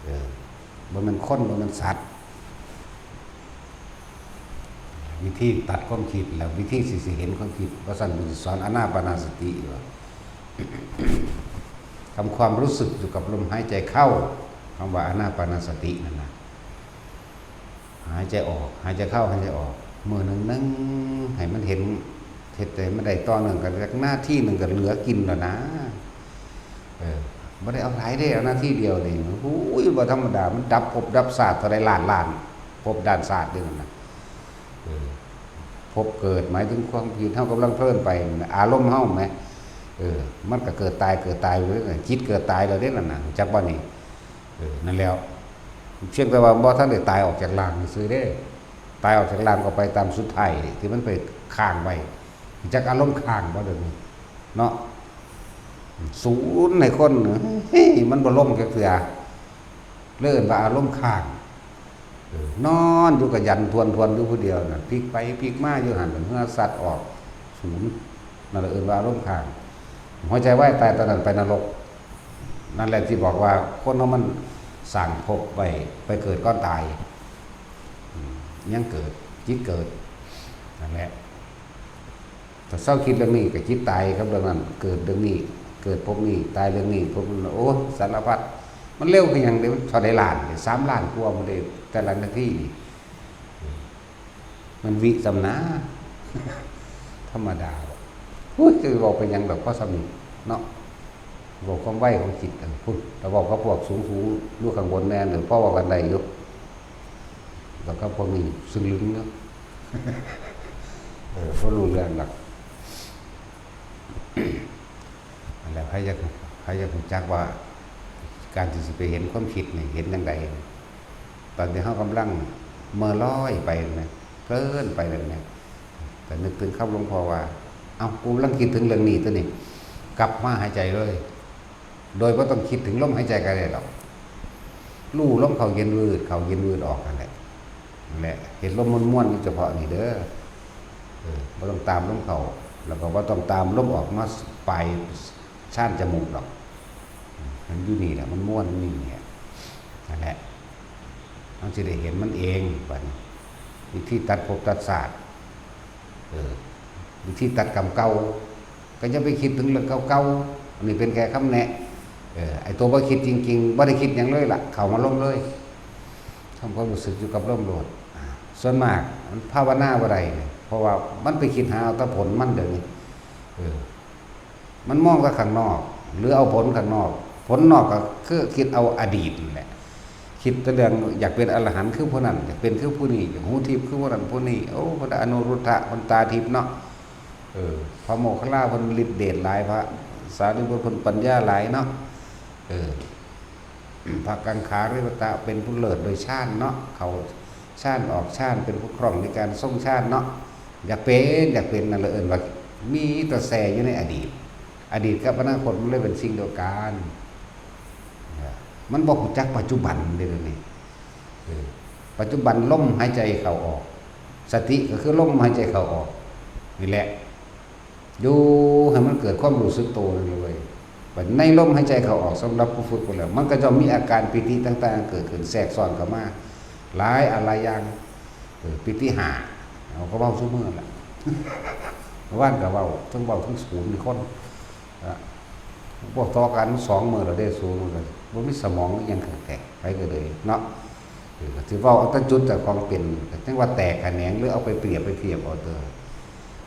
เออ บ่แม่นคน บ่แม่นสัตว์ วิธีตัดความคิด แล้ววิธีสิ สิเห็นความคิด ว่าซั่น เพิ่นสิสอนอานาปานสติว่า ทำความรู้สึกอยู่กับลมหายใจเข้า คำว่าอานาปานสตินั่นน่ะ หายใจออก หายใจเข้า หายใจออก มื้อหนึ่งนึ่งให้มันเห็น เฮ็ดให้มันได้ต่อเนื่องกัน จักนาทีหนึ่งก็เหลือกินแล้วนะ เออ บ่ได้เอาหลายเด้ เอานาทีเดียวนี่ โอ้ย บ่ธรรมดา มันดับภพดับชาติเท่าใดล้านล้านภพล้านชาติเด้นั่นน่ะ เออ ภพเกิดหมายถึงความคิด เฮากำลังเพลินไปนั่นน่ะ อารมณ์เฮาแหม เออ มันก็เกิดตาย เกิดตายอยู่นั่นน่ะ จิตเกิดตายแล้วเด้นั่นน่ะ จักบ่นี่ เออ นั่นแล้ว เพียงแต่ว่าบ่ทันได้ตายออกจากร่างซื่อเด้ ตายออกจากร่างก็ไปตามสุดท้ายที่มันไปค้างไว้ จักอารมณ์ค้างบ่เดี๋ยวนี้ เนาะ ศูนย์ให้คน เฮ้ย มันบ่ลงจักเทื่อ เลยเอิ้นว่าอารมณ์ค้าง เออ นอนอยู่ก็ยันทวนๆอยู่ผู้เดียวน่ะ พลิกไปพลิกมาอยู่หั่น เฮือสัตว์ออก ศูนย์ นั่นแหละเอิ้นว่าอารมณ์ค้าง หัวใจวายตายตอนนั้นไปนรก นั่นแหละที่บอกว่าคนเฮามันสร้างภพไว้ ไปเกิดก่อนตาย อืม ยังเกิด จิตเกิด นั่นแหละ ถ้าเซาคิดเรื่องนี้ก็จิตตายกับเรื่องนั้น เกิดเรื่องนี้ เกิดภพนี้ ตายเรื่องนี้ ภพนั้น โอ้ สารพัด มันเร็วคือหยังเด้ มันเท่าใดล้านเด้ สามล้านกว่าหมดเด้ แต่ละนาทีนี่ มันวิส่ำนา ธรรมดาบ่ อุ้ย จะเว้าไปหยังดอก พอส่ำนี้เนาะ เว้าความไวของจิต เออ พุ้น แต่เว้ากับพวกสูงๆอยู่ข้างบนแม่น เออ พอเว้ากันได้อยู่ แล้วก็พวกนี้ซึ่งลึงเนาะ เออ บ่รู้เรื่องดอก นั่นแหละ ใครอยาก ใครอยากรู้จักว่า การที่สิไปเห็นความคิดนี่ เห็นจั่งใด ตอนที่เฮากำลังเมาะลอยไปนะ เพลินไปแบบนี้ แต่นึกถึงคำหลวงพ่อว่า เอ้า กูกำลังคิดถึงเรื่องนี้ตัวนี้ กลับมาหายใจเลย โดยบ่ต้องคิดถึงลมหายใจก็ได้ดอก รู้ลมเข้าเย็นวืด เข้าเย็นวืดออกนั่นแหละ นั่นแหละ เห็นลมม่วนๆอยู่เฉพาะนี่เด้อ เออ บ่ต้องตามลมเข้า แล้วก็บ่ต้องตามลมออกมาปลายชานจมูกดอก มันอยู่นี่แหละ มันม่วนอยู่นี่แหละ นั่นแหละ มันสิได้เห็นมันเอง บัดนี้ วิธีตัดภพตัดชาติ เออ วิธีตัดกรรมเก่า ก็อย่าไปคิดถึงเรื่องเก่าๆ อันนี้เป็นแค่คำแนะ เออ ไอ้ตัวบ่คิดจริงๆ บ่ได้คิดหยังเลยล่ะ เข้ามาลมเลย ทำความรู้สึกอยู่กับลมโลด อ่า ส่วนมากมันภาวนาบ่ได้เนี่ย เพราะว่ามันไปคิดหาเอาแต่ผลมันเดี๋ยวนี้ เออ มันมองแต่ข้างนอก หรือเอาผลข้างนอก ผลนอกก็คือคิดเอาอดีตนั่นแหละ คิดแต่เรื่องอยากเป็นอรหันต์คือผู้นั้น อยากเป็นคือผู้นี้ อยากหูทิพย์คือผู้นั้นผู้นี้ โอ้ พระอนุรุทธะ เพิ่นตาทิพย์เนาะ เออ พระโมคคัลลาเพิ่นฤทธิ์เดชหลาย พระสารีบุตรเพิ่นปัญญาหลายเนาะ เออ พระกังขาริวตะเป็นผู้เลิศโดยฌานเนาะ เข้าฌานออกฌาน เป็นผู้คล่องในการทรงฌานเนาะ อยากเป็น อยากเป็น นั่นเลยเอิ้นว่ามีแต่แช่อยู่ในอดีต อดีตกับอนาคตมันเลยเป็นสิ่งเดียวกัน มันบ่รู้จักปัจจุบันเด้อเดี๋ยวนี้ เออ ปัจจุบันลมหายใจเข้าออก สติก็คือลมหายใจเข้าออก นี่แหละ อยู่ให้มันเกิดความรู้สึกตัวนั่นเลย บัดในลมหายใจเข้าออก สำหรับผู้ฝึกไปแล้ว มันก็จะมีอาการปีติต่างๆเกิดขึ้นแทรกซ้อนเข้ามา หลายอันหลายอย่าง เออ ปีติห้า เอาก็เว้าซุมื้อละ ว่านก็เว้า ทั้งเว้าทั้งศูนย์นี่คน อ่ะ พวกต่อกันสองมื้อแล้วเด้ ศูนย์มันก็บ่มีสมองอิหยังคักแท้ ไปก็เลยเนาะ เออ ก็สิเว้าเอาแต่จุดเจ้าของเป็น ก็จั่งว่าแตกแขนง หรือเอาไปเปรียบไปเทียบเอาเด้อ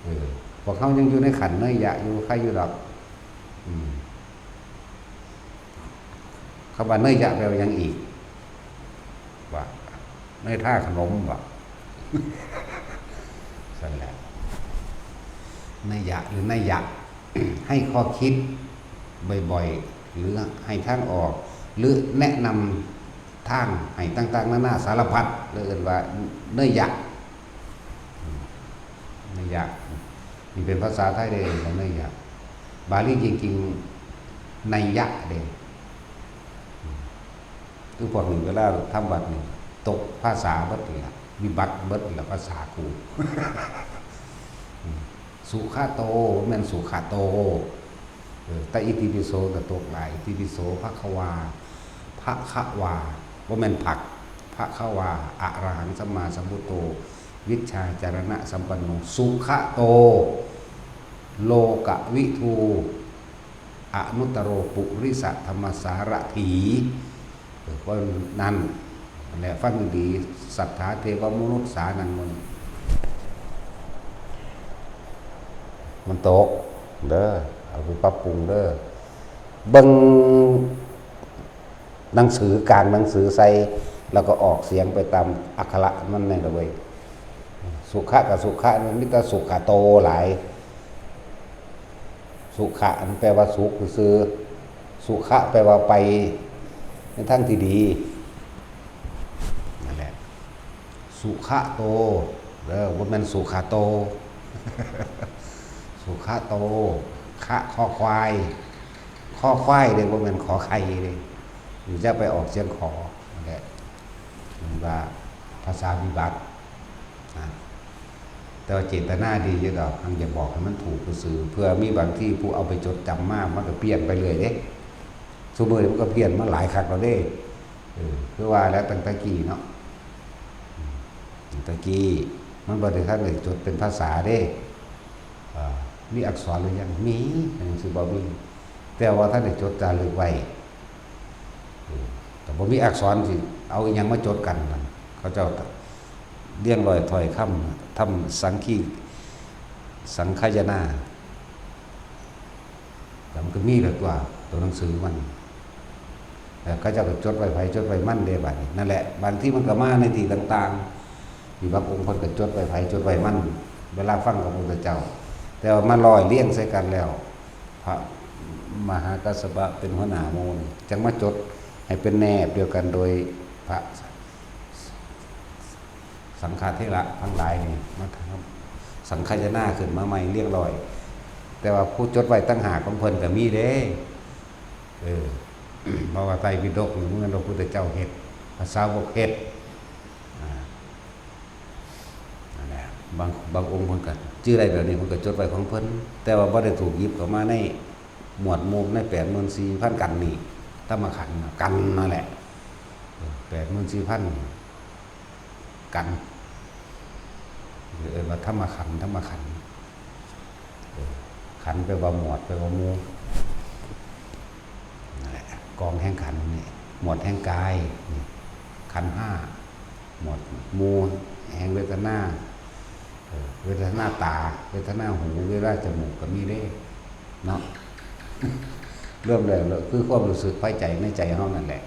เออ พวกเฮายังอยู่ในขั้นเนยยะอยู่ ใครอยู่ดอก อืม คำว่าเนยยะแปลว่าหยังอีก ว่าเนยท่าขนม ว่า ซั่นแหละ เนยยะหรือเนยยะ ให้ข้อคิดบ่อยๆ หรือให้ทางออก หรือแนะนำทางให้ต่างๆนานาสารพัด เรียกว่าเนยยะ เนยยะ นี่เป็นภาษาไทยเด้ เนยยะ บาลีจริงๆ นัยยะเด้ คือพวกนี้เวลาทำวัตรนี่ ตกภาษาเบิดนี่ล่ะ วิบัติเบิดนี่ล่ะ ภาษากู สุขะโต บ่แม่นสุขะโต เออ แต่อิติปิโสก็ตกหลาย อิติปิโส ภะคะวา ภะคะวา บ่แม่นผัก ภะคะวา อะระหังสัมมาสัมพุทโธ วิชชาจารณะสัมปันโน สุขะโต โลกวิทู อนุตตโร ปุริสะธรรมสารถี เออ เพราะนั้น และฟังดีๆ สัทธาเทวมนุษย์สานังมน มันตก เด้อ เอาไปปรับปรุงเด้อ เบิ่งหนังสือกลางหนังสือใส่ แล้วก็ออกเสียงไปตามอักขระมันแน่ละเว้ย สุขะกับสุขะมันมีแต่สุขะโตหลาย สุขะมันแปลว่าสุขซื่อๆ สุขะแปลว่าไปในทางที่ดี นั่นแหละ สุขะโต เด้อ บ่แม่นสุขะโต สุขะโต คะ คอควาย คอควายเด้ บ่แม่นขอไข่เด้ อย่าไปออกเสียงขอ นั่นแหละ มันว่าภาษาวิบัตินะ แต่ว่าเจตนาดีอยู่ดอก หังจะบอกให้มันถูกซื่อๆ เพื่อมีบางทีผู้เอาไปจดจำมา มันก็เพี้ยนไปเรื่อยเด้ ซุมื้อนี้มันก็เพี้ยนมาหลายคักแล้วเด้ เออ คือว่าแล้วตั้งแต่กี้เนาะ อืม ตั้งแต่กี้ มันบ่ได้ทันได้จดเป็นภาษาเด้ เอ่อ มีอักษรหรือยัง มี จั่งซี้บ่มี แต่ว่าทันได้จดจารึกไว้ เออ แต่บ่มีอักษรสิเอาอิหยังมาจดกันนั่น เขาเจ้าเรียงร้อยถ้อยคำ ทำสังคี สังคายนา แล้วมันก็มีแล้วตัว ตัวหนังสือมัน แล้วเขาเจ้าก็จดไว้ไผจดไว้มันเด้บัดนี้ นั่นแหละ บางทีมันก็มาในที่ต่างๆ ที่บางองค์เพิ่นก็จดไว้ไผจดไว้มัน เวลาฟังกับพระพุทธเจ้า แต่ว่ามาร้อยเรียงใส่กันแล้ว พระมหากัสสปะเป็นหัวหน้าหมู่นี่ จั่งมาจดให้เป็นแนบเดียวกันโดยพระ สังฆเถระทั้งหลายนี่ มาทำสังคายนาขึ้นมาใหม่เรียงร้อย แต่ว่าผู้จดไว้ต่างหากของเพิ่นก็มีเด้ เออ เพราะว่าไตรปิฎกนี่มันพระพุทธเจ้าเฮ็ด พระสาวกเฮ็ด อ่า นั่นแหละ บาง บางองค์เพิ่นก็ชื่อได้แบบนี้ เพิ่นก็จดไว้ของเพิ่น แต่ว่าบ่ได้ถูกหยิบเข้ามาในหมวดหมู่ในแปดหมื่นสี่พันกันนี่ ธรรมขันธ์นะ กันนั่นแหละ เออ แปดหมื่นสี่พัน กัน เอิ้นว่าธรรมขันธ์ ธรรมขันธ์ เออ ขันธ์แปลว่าหมวด แปลว่าหมู่ นั่นแหละ กองแห่งขันธ์นี่ หมวดแห่งกายนี่ ขันธ์ห้า หมวด หมู่แห่งเวทนา เออ เวทนาตา เวทนาหู เวทนาจมูกก็มีเด้ เนาะ รวมแล้วคือความรู้สึกภายใจในใจเฮานั่นแหละ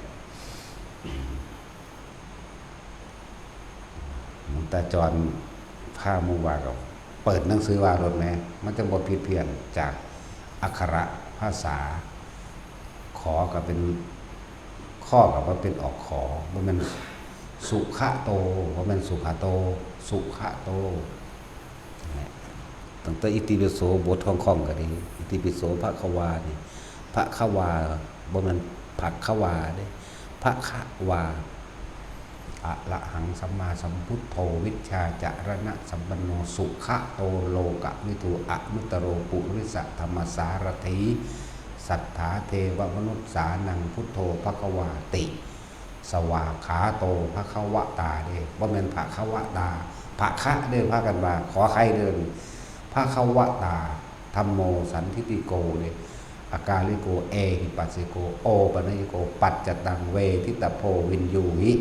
หลวงตาจรพาหมู่ว่าก็เปิดหนังสือว่าโลดแหม มันจั่งบ่ผิดเพี้ยนจากอักขระภาษา ขอก็เป็น ข้อก็บ่เป็นออกขอ บ่แม่นสุขะโต บ่แม่นสุขะโต สุขะโต ตั้งแต่อิติปิโสบทของข้องก็ดี อิติปิโสภะคะวานี่ ภะคะวา บ่แม่นผักคะวาเด้ ภะคะวา อะระหังสัมมาสัมพุทโธ วิชชาจารณะสัมปันโน สุขะโต โลกวิทู อนุตตโร ปุริสะธรรมสารถี สัทธาเทวมนุสสานัง พุทโธภะคะวาติ สวากขาโต ภะคะวะตาเด้ บ่แม่นภะคะวะตา ภะคะเด้ พากันว่า ขอไข่เด้อ ภะคะวะตา ธัมโม สันทิฏฐิโกเด้ อากาลิโก เอหิปัสสิโก โอปัญญิโก ปัจจตัง เวทิตาโพ วินยูหิ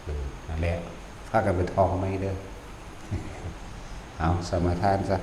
เออ นั่นแหละ พากันไปท่องใหม่เด้อ เอา สมาทานซะ